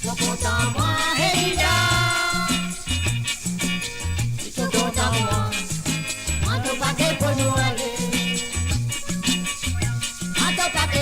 To kontan mwa, Elida. Si to kontan mwa, mwa to pake pou nou ale. Mwa to pake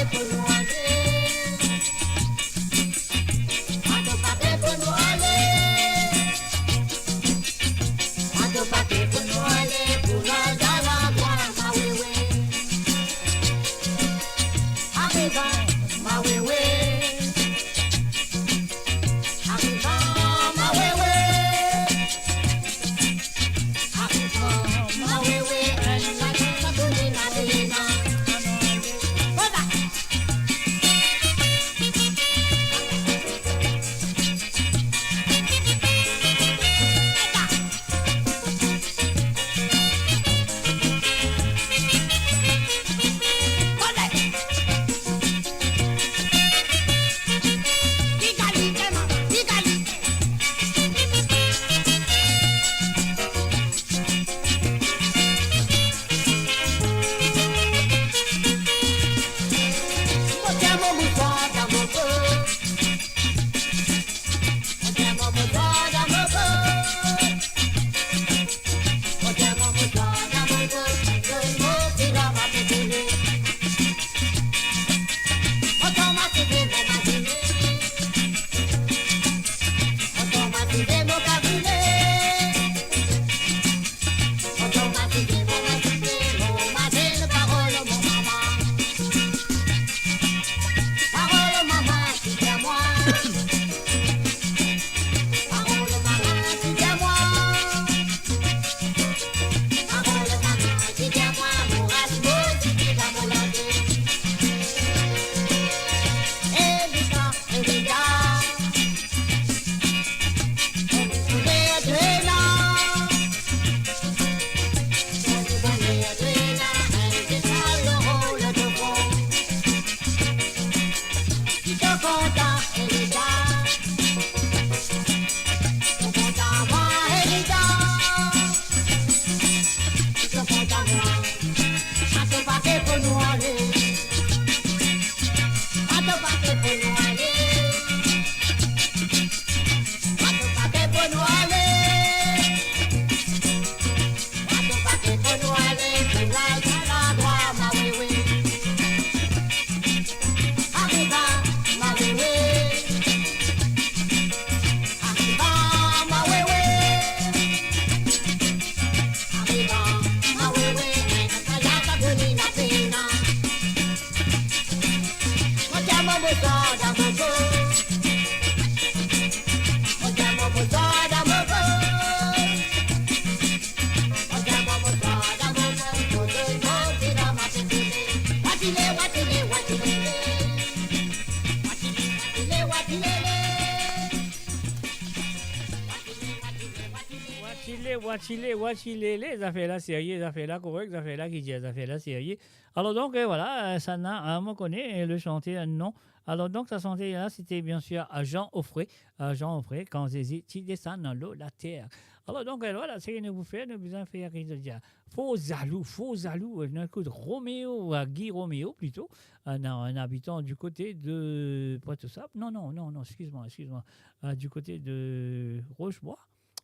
Watile, watile, watile, le zafer la serye, zafer la korek, zafer la ki dir, zafer la serye. Alor donk, eh, vwala, eh, sa ena, eh, mo kone, eh, le santer, non. Alor donk, sa santer la, sete biensir a Jean Offray, eh, Jean Offray, Kan Zezi ti desann dan lor later. Alor donk, eh, vwala, seki nou pou fer, nou bizin fer, ki dir, fo zalou, fo zalou, eh, nou ekout Roméo, eh, Guy Roméo plito, eh, non, un habitant du côté de Pointe-aux-Sables. Non, non, non, non, excuse-moi, excuse-moi. Eh, du côté de Rochebois.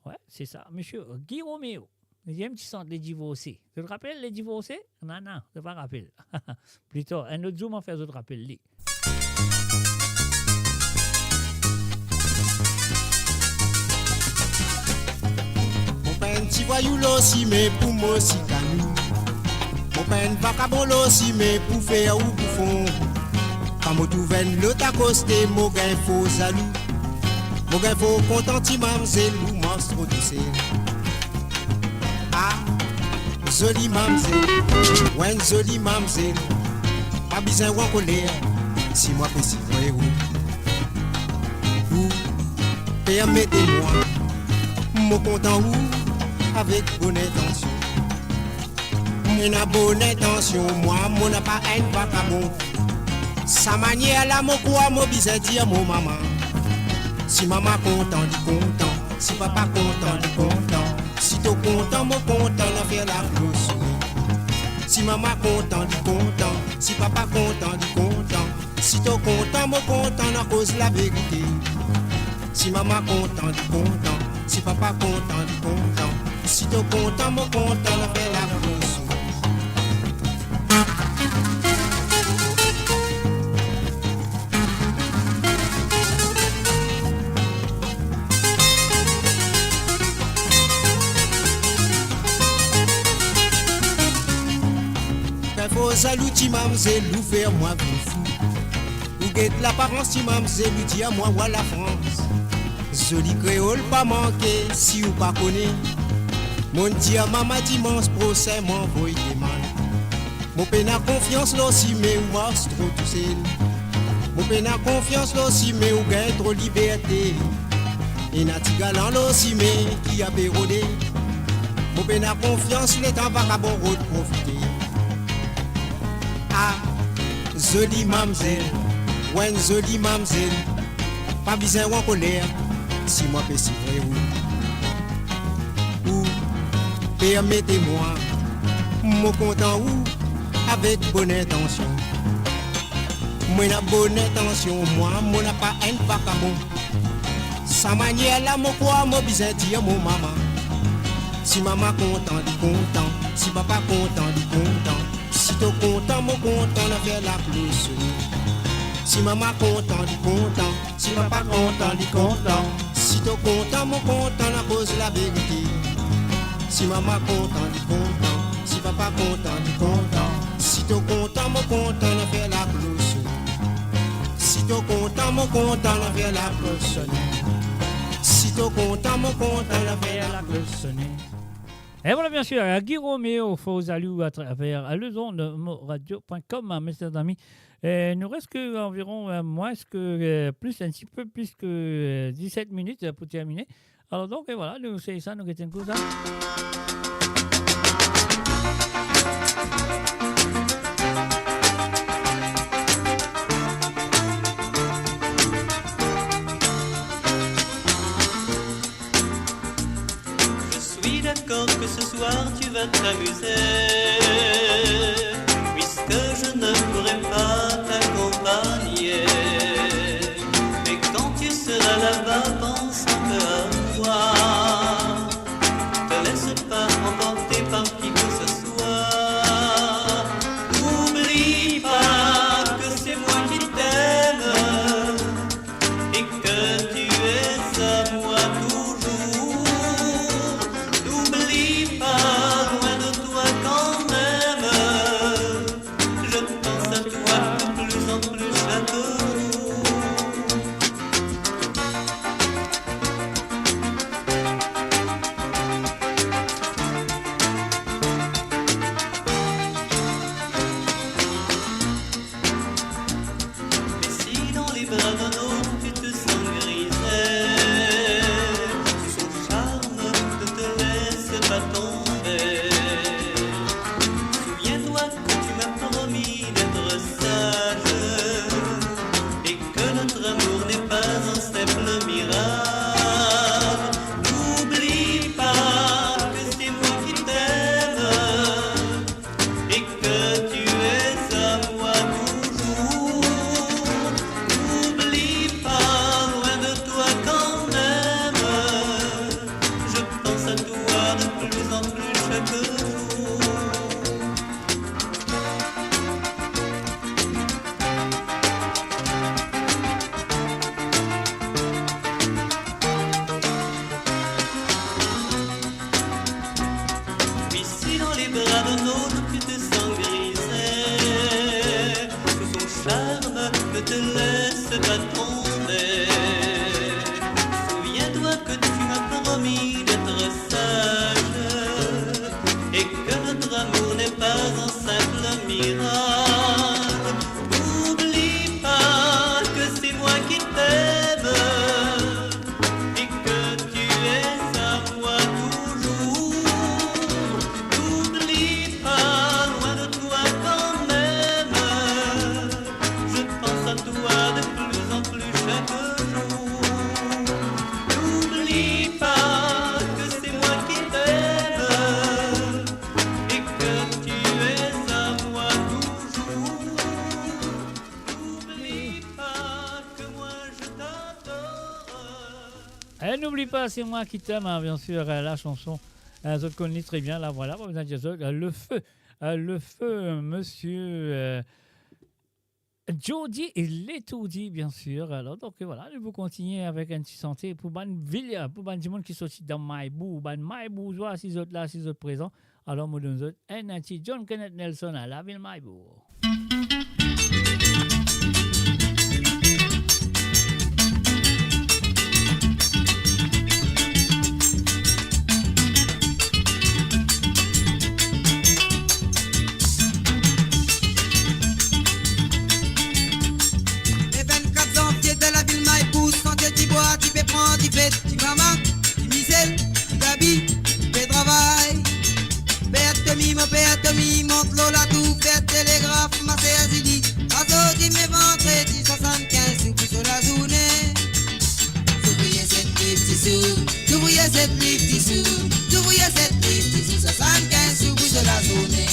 Ouais, c'est ça. Monsieur Guy Roméo. Li enn ti sant Les Divorcés. Zot rapel Les Divorcés? Non, non, zot pa rapel. Plito, enn lot zour, mo fer zot rapel li. Mo pa enn ti vwayou lor sime pou mo sikanou. Mo pa enn vakabon lor sime pou fer ou boufon. Kan mo trouv enn lot akoste, mo gagn fo zalou. Mo gagn fo kontan ti mamzel, ou mars tro tousel. Ah, zoli mamzel, ou enn zoli mamzel. Pa bizin ou ankoler, si mwa pe sivre ou. Ou permet mwa, mo kontan ou avek bonn intansion. Mo ena bonn intansion, mwa, mo napa enn vakabon. Sa manier la, mo krwar mo bizin dir mo mama. Si mama kontan, li kontan. Si papa kontan, li kontan. Si to kontan, mo kontan, nou fer laklos sone. Si mama kontan, li kontan. Si papa kontan, li kontan. Si to kontan, mo kontan, nou koz laverite. Si mama kontan, li kontan. Si papa kontan, li kontan. Si to kontan, mo kontan, nou fer laklos sone. Pa fo zalou ti mamzel, ou fer mwa vinn fou. Ou get laparans ti mamzel, ou dir mwa wa Lafrans. Zoli kreol pa manke, si ou pa kone. Monn dir mama dimans prosin, mo anvoy demann. Mo pena konfians lor sime, ou mars tro tousel. Mo pena konfians lor sime, ou gagn tro liberte. Ena ti galan lor sime ki ape rode. Mo pena konfians letan vakabon rod profite. Ah, zoli mamzel, ou enn zoli mamzel. Pa bizin ou ankoler, si mwa pe sivre ou. Ou permet mwa, mo kontan ou avek bonn intansion. Mo ena bonn intansion, mwa, mo napa enn vakabon. Sa manier la, mo krwar mo bizin dir mo mama. Si mama kontan, li kontan. Si papa kontan, li kontan. Si to kontan, mo kontan, nou fer laklos sone. Si mama kontan, li kontan. Si papa kontan, li kontan. Si to kontan, mo kontan, nou koz laverite. Si mama kontan, li kontan. Si papa kontan, li kontan. Si to kontan, mo kontan, nou fer laklos sone. Si to kontan, mo kontan, nou fer laklos sone. Si to kontan, mo kontan, nou fer laklos sone. Et voilà, bien sûr, euh, Guy Roméo, Fo Zalou, à travers, euh, les ondes, moradio point com, hein, mes chers amis. Euh, il nous reste que environ, euh, moins que, euh, plus, un petit peu plus que, euh, dix-sept minutes, euh, pour terminer. Alors donc, et voilà, nou sey sa, nou get enn kou sa. Je suis d'accord que ce soir tu vas t'amuser, puisque je ne pourrai pas t'accompagner. Bras d'un autre, tu te sens grisé. Sous son charme, ne te laisse pas tomber. Souviens-toi que tu m'as promis d'être sage et que notre amour n'est pas un simple mirage. N'oublie pas que c'est moi qui t'aime et que tu es à moi toujours. N'oublie pas, loin de toi quand même, je pense à toi de plus en plus chaque jour. Puis si dans les bras d'un autre tu te sens grisé, sous son charme, ne te laisse pas tomber. Souviens-toi que tu m'as promis d'être sage et que notre amour n'est pas un simple mirage. N'oublie pas que c'est moi qui t'aime et que tu es à moi toujours. N'oublie pas, loin de toi quand même, je pense à toi de plus en plus chaque jour. N'oublie pas que c'est moi qui t'aime et que tu es à moi toujours. N'oublie pas que moi je t'adore. Eh, n'oublie pas, c'est moi qui t'aime, hein, bien sûr, euh, la chanson. Euh, zot konn li très bien, la, voilà, pa bizin dir zot, euh, le feu, euh, le feu, euh, monsieur, euh, Jordi e Letourdi, bien sûr. Alors, donc, voilà, nou pou kontigne avek enn ti sante pou bann vilye, pou bann dimoun ki sorti dan Maybou, bann Maybouzwa, si zot la, si zot prezan. Alors, mo donn zot enn, enn ti John Kenneth Nelson, Lavil Maybou. Me vennkat zanvie dan lavil Maybou, sante ti bwa, ti pe pran dife, ti mama, ti mizel, ti gabi, ti pe travay. Per Tomi, mo per Tomi, mont lor latour, fer telegraf, ma ser Zili. Azordi me vandredi, swasannkinz sou pou so lazourne. Zouvriye set liv ti sou, zouvriye set liv ti sou, zouvriye set liv ti sou, swasannkinz sou pou so lazourne.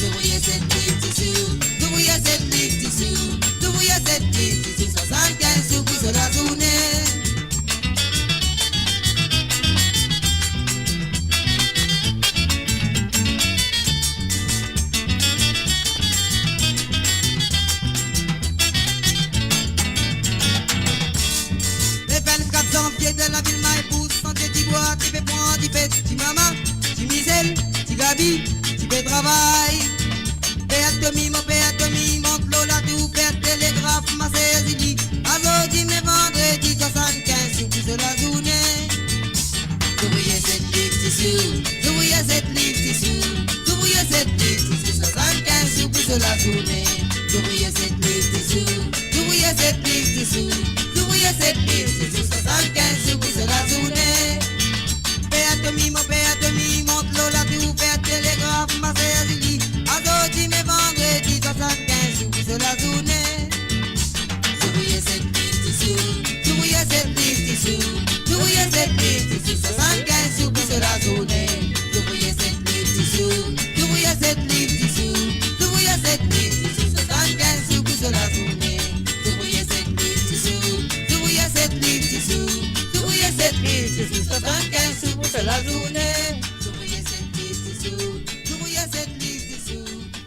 Zouvriye set liv ti sou, zouvriye set liv ti sou, zouvriye set liv ti sou, swasannkinz sou pou so lazourne. Le vennkat zanvie dan lavil Maybou, sante ti bwa, ti pe pran dife, ti mama, ti mizel, ti gabi, ti pe travay. Per Tomi, mo per Tomi, mont lor latour, fer telegraf, ma ser Zili. Azordi me vandredi, swasannkinz sou pou so lazourne. Zouvriye set liv ti sou, zouvriye set liv ti sou, zouvriye set liv ti sou, swasannkinz sou pou so lazourne. Zouvriye set liv ti sou, zouvriye set liv ti sou, zouvriye set liv ti sou, swasannkinz sou pou so lazourne. Per Tomi, mo per Tomi, mont lor latour, fer telegraf, ma ser Zili. Azordi me vandredi, swasannkinz sou pou so lazourne. Zouvriye set liv ti sou, zouvriye set liv ti sou, zouvriye set liv ti sou, swasannkinz sou pou so lazourne. Zouvriye set liv ti sou, zouvriye set liv ti sou, zouvriye set liv ti sou, swasannkinz sou pou so lazourne. Zouvriye set liv ti sou, zouvriye set liv ti sou, zouvriye set liv ti sou, swasannkinz sou pou so lazourne. Zouvriye set liv ti sou, zouvriye set liv ti sou,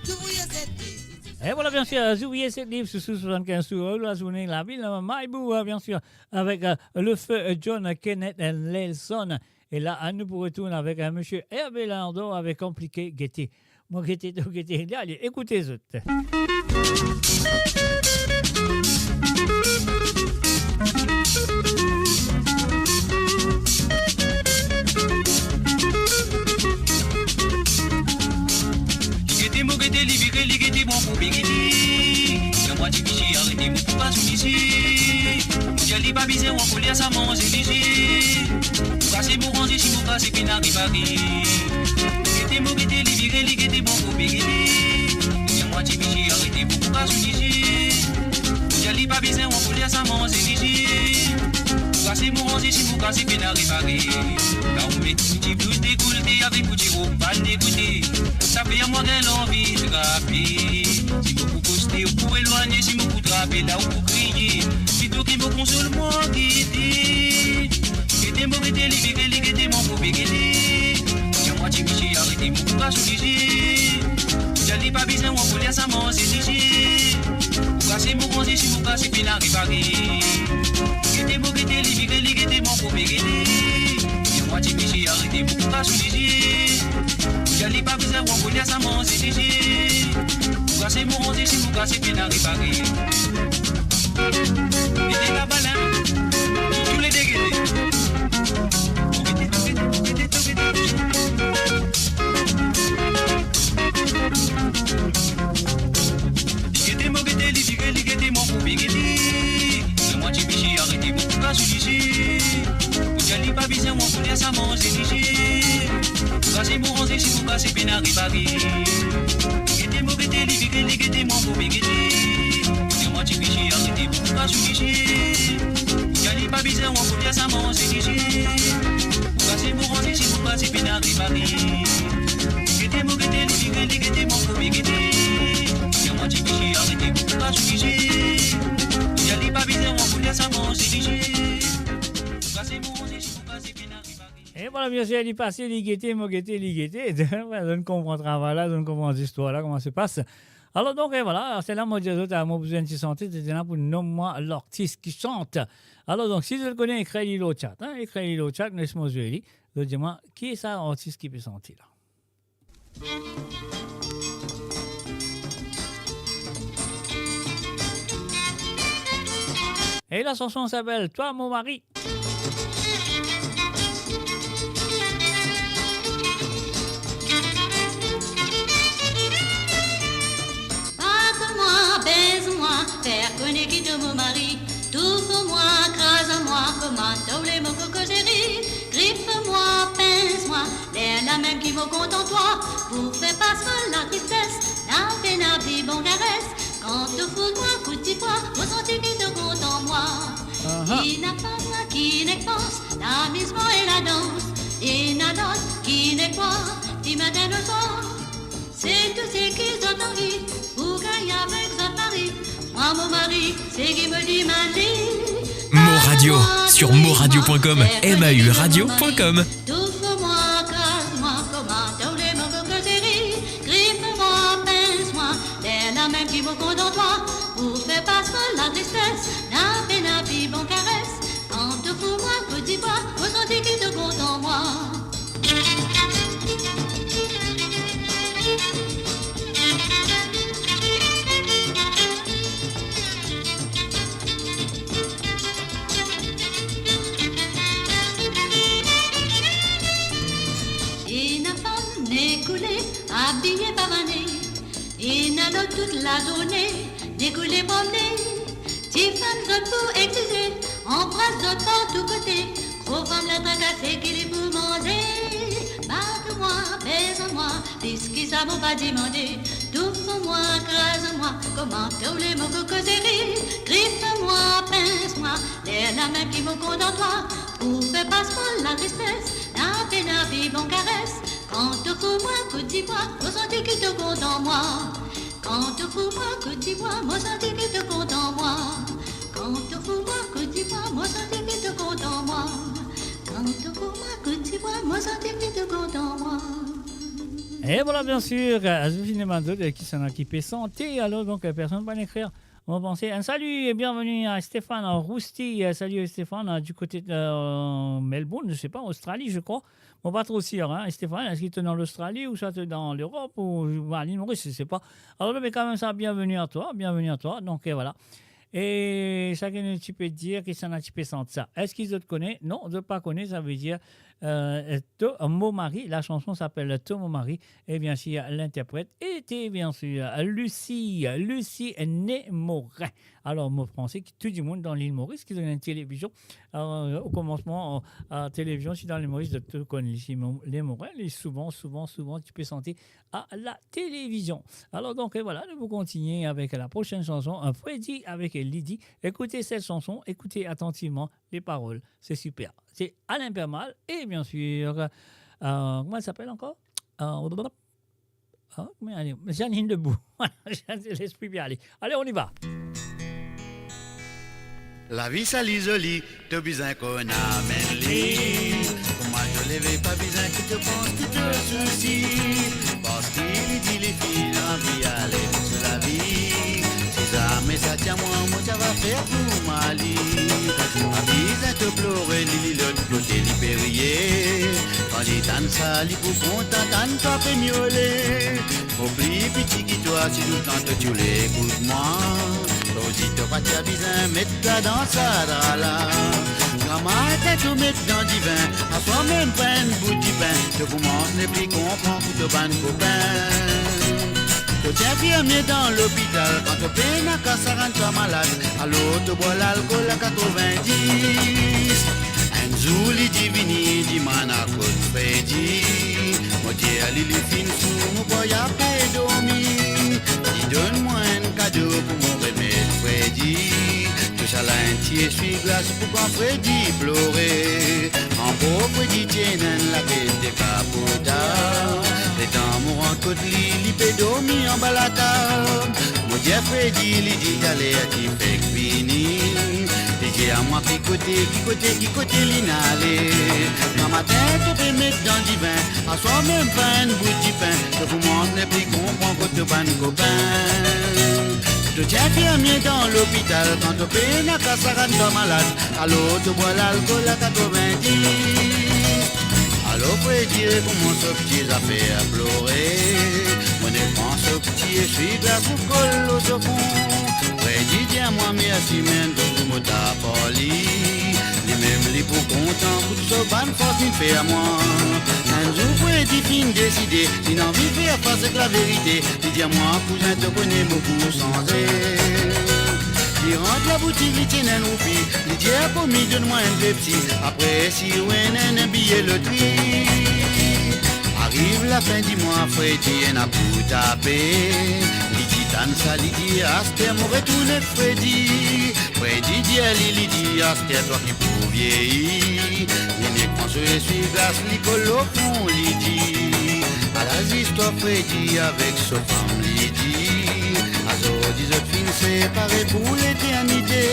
zouvriye set liv ti sou. E vwala, bien sir, zouvriye set liv ti sou, swasannkinz sou lazourne, lavil Maybou, bien sir, avek, euh, le feu, euh, John Kenneth Nelson. E la, nou pou retourn avek, euh, misie Hervé Landor avek Konplike Gete. Mo gete, to gete. Ale, ekoute zot. Li gete, mo gete, li vire, li gete, mo pou bigiti. Kan mwa ti visi arete, mo pou pa soumisi. Li pa bizin ankoler sa manze lizie. Mo kase, mo ranze, si mo kase pena repare. Gete mo gete li vire, li gete mo kope gete. Li dir mwa ti misie arete, mo pou kas lizie. Mo dir li pa bizin ankoler sa manze lizie. Mo kase, mo ranze, si mo kase pena repare. La ou met ti blouz dekoulte avek ou ti rob bal dekoute. Sa fer mwa gagn lanvi trape. Si mo pou koste ou pou elwagne, si mo pou trape la ou pou kriye. Sirtou ki mo konsol mwa gete. Gete mo gete li vire, li gete mo kope gete. Dir mwa ti misie arete, mo pou kas lizie. Mo dir li pa bizin ankoler sa manze lizie. Mo kase, mo ranze, si mo kase pena repare. Gete mo gete li vire, li gete mo kope gete. Dir mwa ti misie arete, mo pou kas lizie. Mo dir li pa bizin ankoler sa manze lizie. Mo kase, mo ranze, si mo kase pena repare. Gete labalin, toulede gete. Gete, gete, gete, gete. Li gete mo gete, li vire, li gete mo kope gete. Dir mwa ti misie arete, mo pou kas lizie. Mo dir li pa bizin ankoler sa manze lizie. Mo kase, mo ranze, si mo kase pena repare. Gete mo gete li vire, li gete mo kope gete. Dir mwa ti misie arete, mo pou kas lizie. Mo dir li pa bizin ankoler sa manze lizie. Mo kase, mo ranze, si mo kase pena repare. Gete mo gete li vire, li gete mo kope gete. Dir mwa ti misie arete, mo pou kas lizie. Mo dir li pa bizin ankoler sa manze lizie. Mo kase, mo ranze, si mo kase pena repare. E vwala, bien sir, li pase, li gete, mo gete, li gete. Vwala, zot konpran travay la, zot konpran zistwar la, kouma se pas. Alor donk, e vwala, se la mo dir zot, a, mo bizin ti sante, se la pou nom mwa lartis ki sant. Alor donk, si zot kone, ekrir li lor chat, hein, ekrir li lor chat, les mo zwe li. Zot dir mwa, ki sa artis ki pe sante la? Et la chanson s'appelle Toi mon mari. Bat mwa, bez mwa, fer kone ki to mo mari. Touf mwa, kraz mwa, kouma to oule mo koko zeri. Grif mwa, pens mwa, lerla mem ki mo kontan twa. Pou fer pas mo latristes, lapena pli bon kares. Kan to fout mwa kout dipwa, mo santi ki to kontan mwa. Aha. Ena fam ki nek pans, lamizman e ladans. Ena lot ki nek krwar, dimatin o swar. Se tou seki zot anvi pou gagn avek zot mari. Mwa mo mari, seki mo dimann li. Mo Radio, sur moradio point com, M A U radio point com. Touf mwa, kraz mwa, kouma to oule mo koko zeri. Grif mwa, pens mwa, lerla mem ki mo kontan twa. Pou fer pas mo latristes, lapena pli bon kares. Kan to fout mwa kout dipwa, mo santi ki to kontan mwa. Ena fam ne koule, abiye pavane. Ena lot tout lazourne, ne koule promne. Tifam zot pou exize, anpras zot partou kote. Gro fam la trakase ki li pou manze. Bat mwa, bez mwa, plis ki sa mo pa dimande. Touf mwa, kraz mwa, kouma to oule mo koko zeri. Grif mwa, pens mwa, lerla mem ki mo kontan twa. Pou fer pas mo latristes, lapena pli bon kares. Kan to fout mwa kout dipwa, mo santi ki to kontan mwa. Kan to fout mwa kout dipwa, mo santi ki to kontan mwa. Kan to fout mwa kout dipwa, mo santi ki to kontan mwa. Kan to fout mwa kout dipwa, mo santi ki to kontan mwa. E vwala, bien sir, euh, zot finn demann zot, euh, kisannla ki pe sante, alor donk, euh, personn pa'nn ekrir. Mo panse, un salut et bienvenue à Stéphane Rousti. Euh, salut Stéphane, euh, du côté de, euh, Melbourne, je sais pas, Australie, je crois. Mo pa tro sir, hein, Stéphane, eski to dan Lostrali ouswa to dan Lerop ou, ba, Lil Moris, je sais pas. Alor, me kanmem sa, bienvenue à toi, bienvenue à toi. Donk, euh, vwala. E sa ki nou ti pe dir, kisannla ti pe sant sa. Eski zot kone? Non, zot pa kone, savedir, euh, To mo mari, la chanson s'appelle To mo mari, et bien sûr, l'interprète était bien sûr Lucie, Lucie Nemorin. Alor, mo panse ki tou dimoun dan lil Moris ki zwenn enn televizion. Alor, o komansman, a, televizion, si dan lil Moris, zot tou konn li, si mo-, le mo, li souvan, souvan, souvan, ti pe sante a la televizion. Alor, donk, e vwala, nou pou kontigne avek la prosenn sanson, a, Freddy avek Lydie. Écoutez cette chanson, écoutez attentivement les paroles. C'est super. C'est Alain Permal et bien sûr, euh, comment elle s'appelle encore ? Euh, ah, mais allez, Janine Debout. Voilà, lespri bien aller. Allez, on y va. Lavi sa li zoli, to bizin konn amenn li. Kouma to leve, pa bizin ki to pans ki to sousi. Parski li dir li finn anvi ale so lavi. Si zame sa ti a mwa, mo ti ava fer kouma li. Pa bizin to plore, li, li lot kote li pe riye. Kan li tann sa, li pou kontan tann twa pe miole. Mo pli piti ki twa, si toultan to ti oule ekout mwa. Ozordi to pa ti a bizin met twa dan sa dra la. Gramatin to met dan divin, aswar mem pa enn bout dipin. To koumans nepli konpran kot to bann kopin. To ti infirmie dan lopital, kan to pena kas arann twa malad, alor to bwar lalkol a katrovin-dis. Enn zour li dir vini, dimann kot Freddy. Mo dir li, li finn sou, mo krwar li pe dormi. Li donn mwa enn kado pou mo remet Freddy. Tousala enn ti eswi-glas pou kan Freddy plore. Ankor Freddy ti ena enn latet dekapotab. Letan mo rant kot li, li pe dormi anba latab. Mo dir Freddy, li dir taler ki fek vini. Li dir a mwa ki kote, ki kote, ki kote linn ale. Gramatin to pe met dan divin, aswar mem pa enn bout dipin. To koumans nepli konpran kot to bann kopin. To ti infirmie dan lopital, kan to pena kas arann twa malad, alor to bwar lalkol a katrovin-dis. Alor Freddy rekoumans so pti zafer plore. Mo nek pran so pti eswi-glas, mo kol lor so fron. Freddy dir mwa mersi, me enn zour mo ta par li. Limem li pou kontan pou so bann fors li fer mwa. Enn zour Freddy finn deside, li anvi fer fas ek laverite. Li dir mwa, kouzin, to kone mo pou sanze. Li rant laboutik, li ti ena enn roupi, li dir komi, donn mwa enn Pepsi, apre si ou ena enn biye lotri. Ariv lafin dimwa, Freddy ena pou tape. Li dir tann sa, li dir aster mo retourn ek Freddy. Freddy dir li, li dir aster twa ki pou vieyi. Li nek pran so eswi-glas, li kol lor fron, li dir, ala zistwar Freddy avek so fam Lydie. Azordi zot finn separe pou leternite.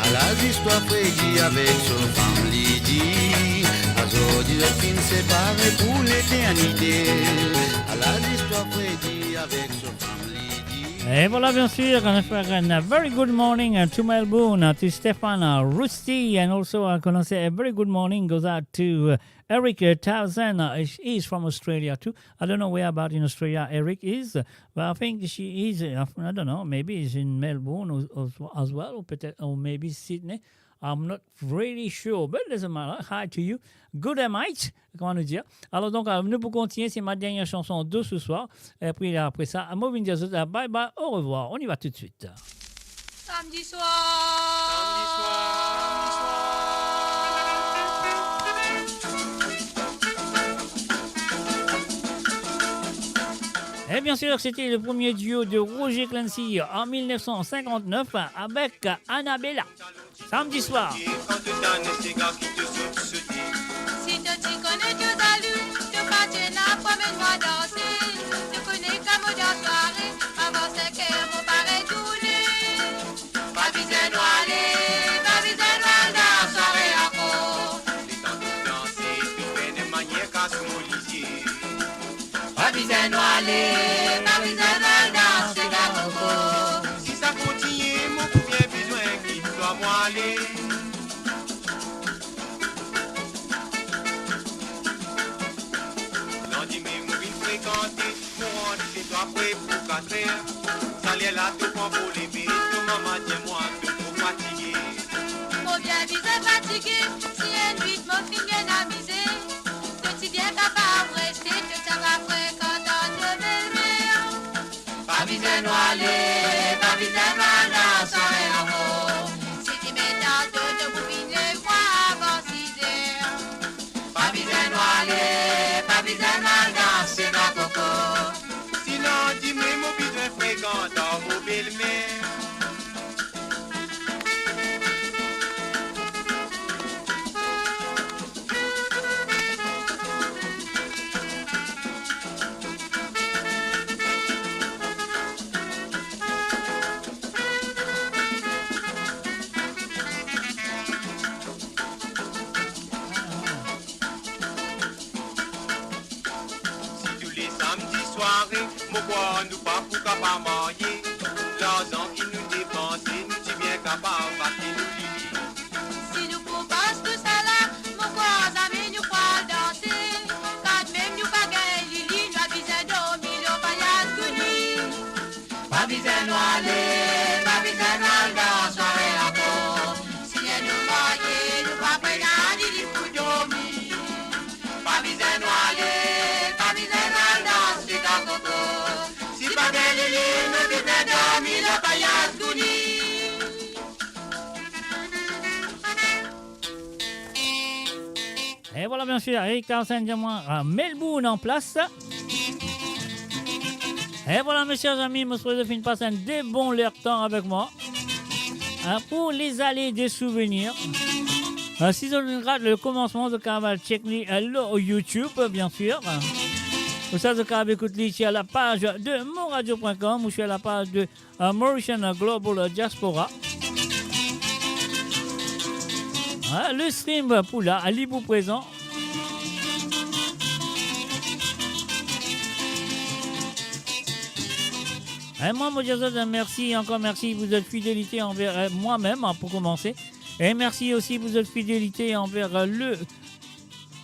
Ala zistwar Freddy avek so fam Lydie. Azordi zot finn separe pou leternite. Ala zistwar Freddy avek so fam Lydie. Et voilà, bien sûr, on va faire un, a very good morning, uh, to Melbourne, uh, to Stefan, uh, Rusty, and also, uh, can I say a very good morning goes out to, uh, Eric, uh, Townsend. Uh, he is from Australia too. I don't know where about in Australia Eric is, but I think she is, uh, I don't know, maybe he's in Melbourne or, or, as well, or peut-être, or maybe Sydney. I'm not really sure, but doesn't matter. Hi to you. Good night, kouma nou dir. Alor donk, euh, nou pou kontigne, se ma dernière chanson de ce soir. Et puis après ça, mo vinn dir zot, euh, bye bye, au revoir. On y va tout de suite. Samedi soir. Samedi soir. Et bien sûr, c'était le premier duo de Roger Clancy en mille neuf cent cinquante-neuf avec Annabella. Samedi soir. Si to ti kone to zalou, to pa ti ena pou amenn mwa danse. To kone kan mo dan sware, avan senk er mo pa retourne. Pa bizin nou ale, pa bizin nou al dan sware ankor. Letan to danse, to fer enn manier kas mo lizie. Pa bizin nou ale, pa bizin nou al dan sware ankor. Si sa kontigne, mo pou bien bizin kit twa mo ale. Landime mo vinn frekante, mo rant se twa pre pou kat er. Sa ler la to pran pou leve, to mama dir mwa to tro fatige. Mo bien bizin fatige, si enn nwit mo finn bien amize. To ti bien kapav reste, to ti ava frekant an demer. Pa bizin nou ale, pa bizin nou al dan sware Marye, larzan ki nou depanse, nou ti bien kapav bat nou lili. Si nou pou pas tousala, mo krwar zame nou pou al danse. Kanmem nou pa gagn lili, nou pa bizin dormi lor payaz kouni. Pa bizin nou ale, pa bizin nou al dan sware ankor. Si nou marye, nou pa pou ena lili pou dormi. Pa bizin nou ale, pa bizin nou al dans Chicago. Si pa gagn lili, nou bizin dormi lor payaz kouni. Et voilà, bien sûr, Eric Townsend, diamant à Melbourne en place. Et voilà, mes chers amis, mo swete zot finn pas enn de bon lertan avek mwa. Hein, pour les allées des souvenirs. Euh, si zot rat le komansman, zot kapav al check li, euh, lor YouTube, bien sûr. Ou sa, zot kapav ekout li sur la page de moradio point com ou sur la page de, euh, Mauritian Global Diaspora. Hein, le stream pou la, li pou prezan. Hein, mwa, mo dir zot, euh, mersi, ankor mersi pou zot fidelite anver, euh, mwa mem, hein, pou komanse. E mersi osi pou zot fidelite anver, euh, le,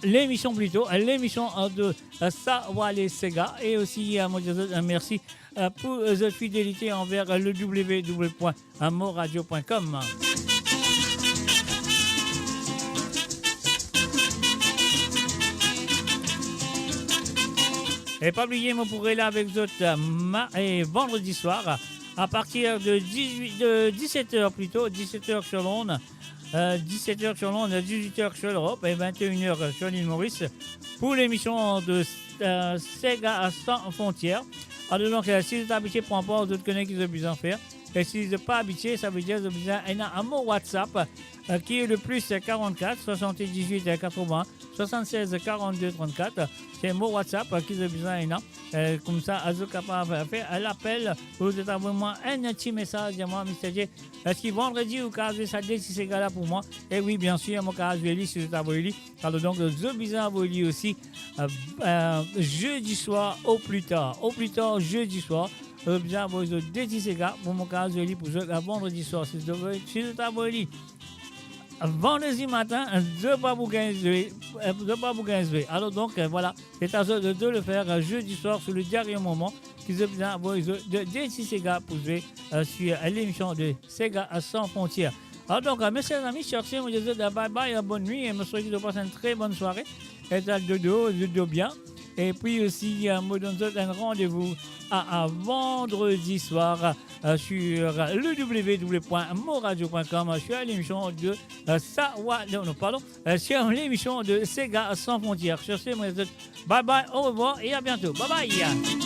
lemision plito, euh, lemision, euh, de, euh, Sa Wale Sega. E osi, euh, mo dir zot, euh, mersi, euh, pou, euh, zot fidelite anver, euh, le w w w point moradio point com. E pa bliye, mo pou rela avek zot, euh, ma-, e vandredi swar, à partir de dix-huit, de dix-sept heures plito, dix-sept heures sur Londres, euh, dix-sept heures sur Londres, dix-huit heures sur l'Europe et vingt et une heures sur l'île Maurice pour l'émission de, euh, Sega Sans Frontières. Alors donc, euh, si zot abitie pran par, zot kone ki zot bizin fer. E si zot pa abitie, sa ve dir zot bizin ena mo WhatsApp, euh, ki le plus quarante-quatre, soixante-dix-huit, quatre-vingts, soixante-seize, quarante-deux, trente-quatre. Se mo WhatsApp, euh, ki zot bizin ena. Euh, koumsa, zot kapav fer lapel, ou zot avoy mwa enn ti mesaz, dir mwa, Mister J, eski vandredi ou kapav zwe sa de ti sega la pou mwa? E wi, bien sir, mo kapav zwe li si zot avoy li. Alor donk, zot bizin avoy li osi, euh, euh, zedi swar au plus tard. Au plus tard, zedi swar, zot bizin avoy zot de ti sega pou mo kapav zwe li pou zot, euh, vandredi swar. Si zot, si zot avoy li vandredi matin, zot pa pou gagn zwe, euh, zot pa pou gagn zwe. Alor donk, euh, voilà, c'est à zot de, de le faire, euh, zedi swar, sur le dernier moment, ki zot bizin avoy zot de, de ti sega pou zwe, euh, sur, euh, l'émission de Sega Sans Frontières. Alors donc, euh, mes chers amis, sur ce, mo dir zot, euh, bye bye, euh, bonne nuit, e mo swete zot pas enn tre bonn sware, e zot al dodo, dodo bien. E pi osi, euh, mo donn zot enn randevou à, à vendredi soir, euh, sur, euh, le w w w point moradio point com, euh, sur l'émission de, euh, Sa Wa-, non, non, pardon, euh, sur l'émission de Sega Sans Frontières. Sur ce, mo dir zot, bye bye, au revoir et à bientôt. Bye bye.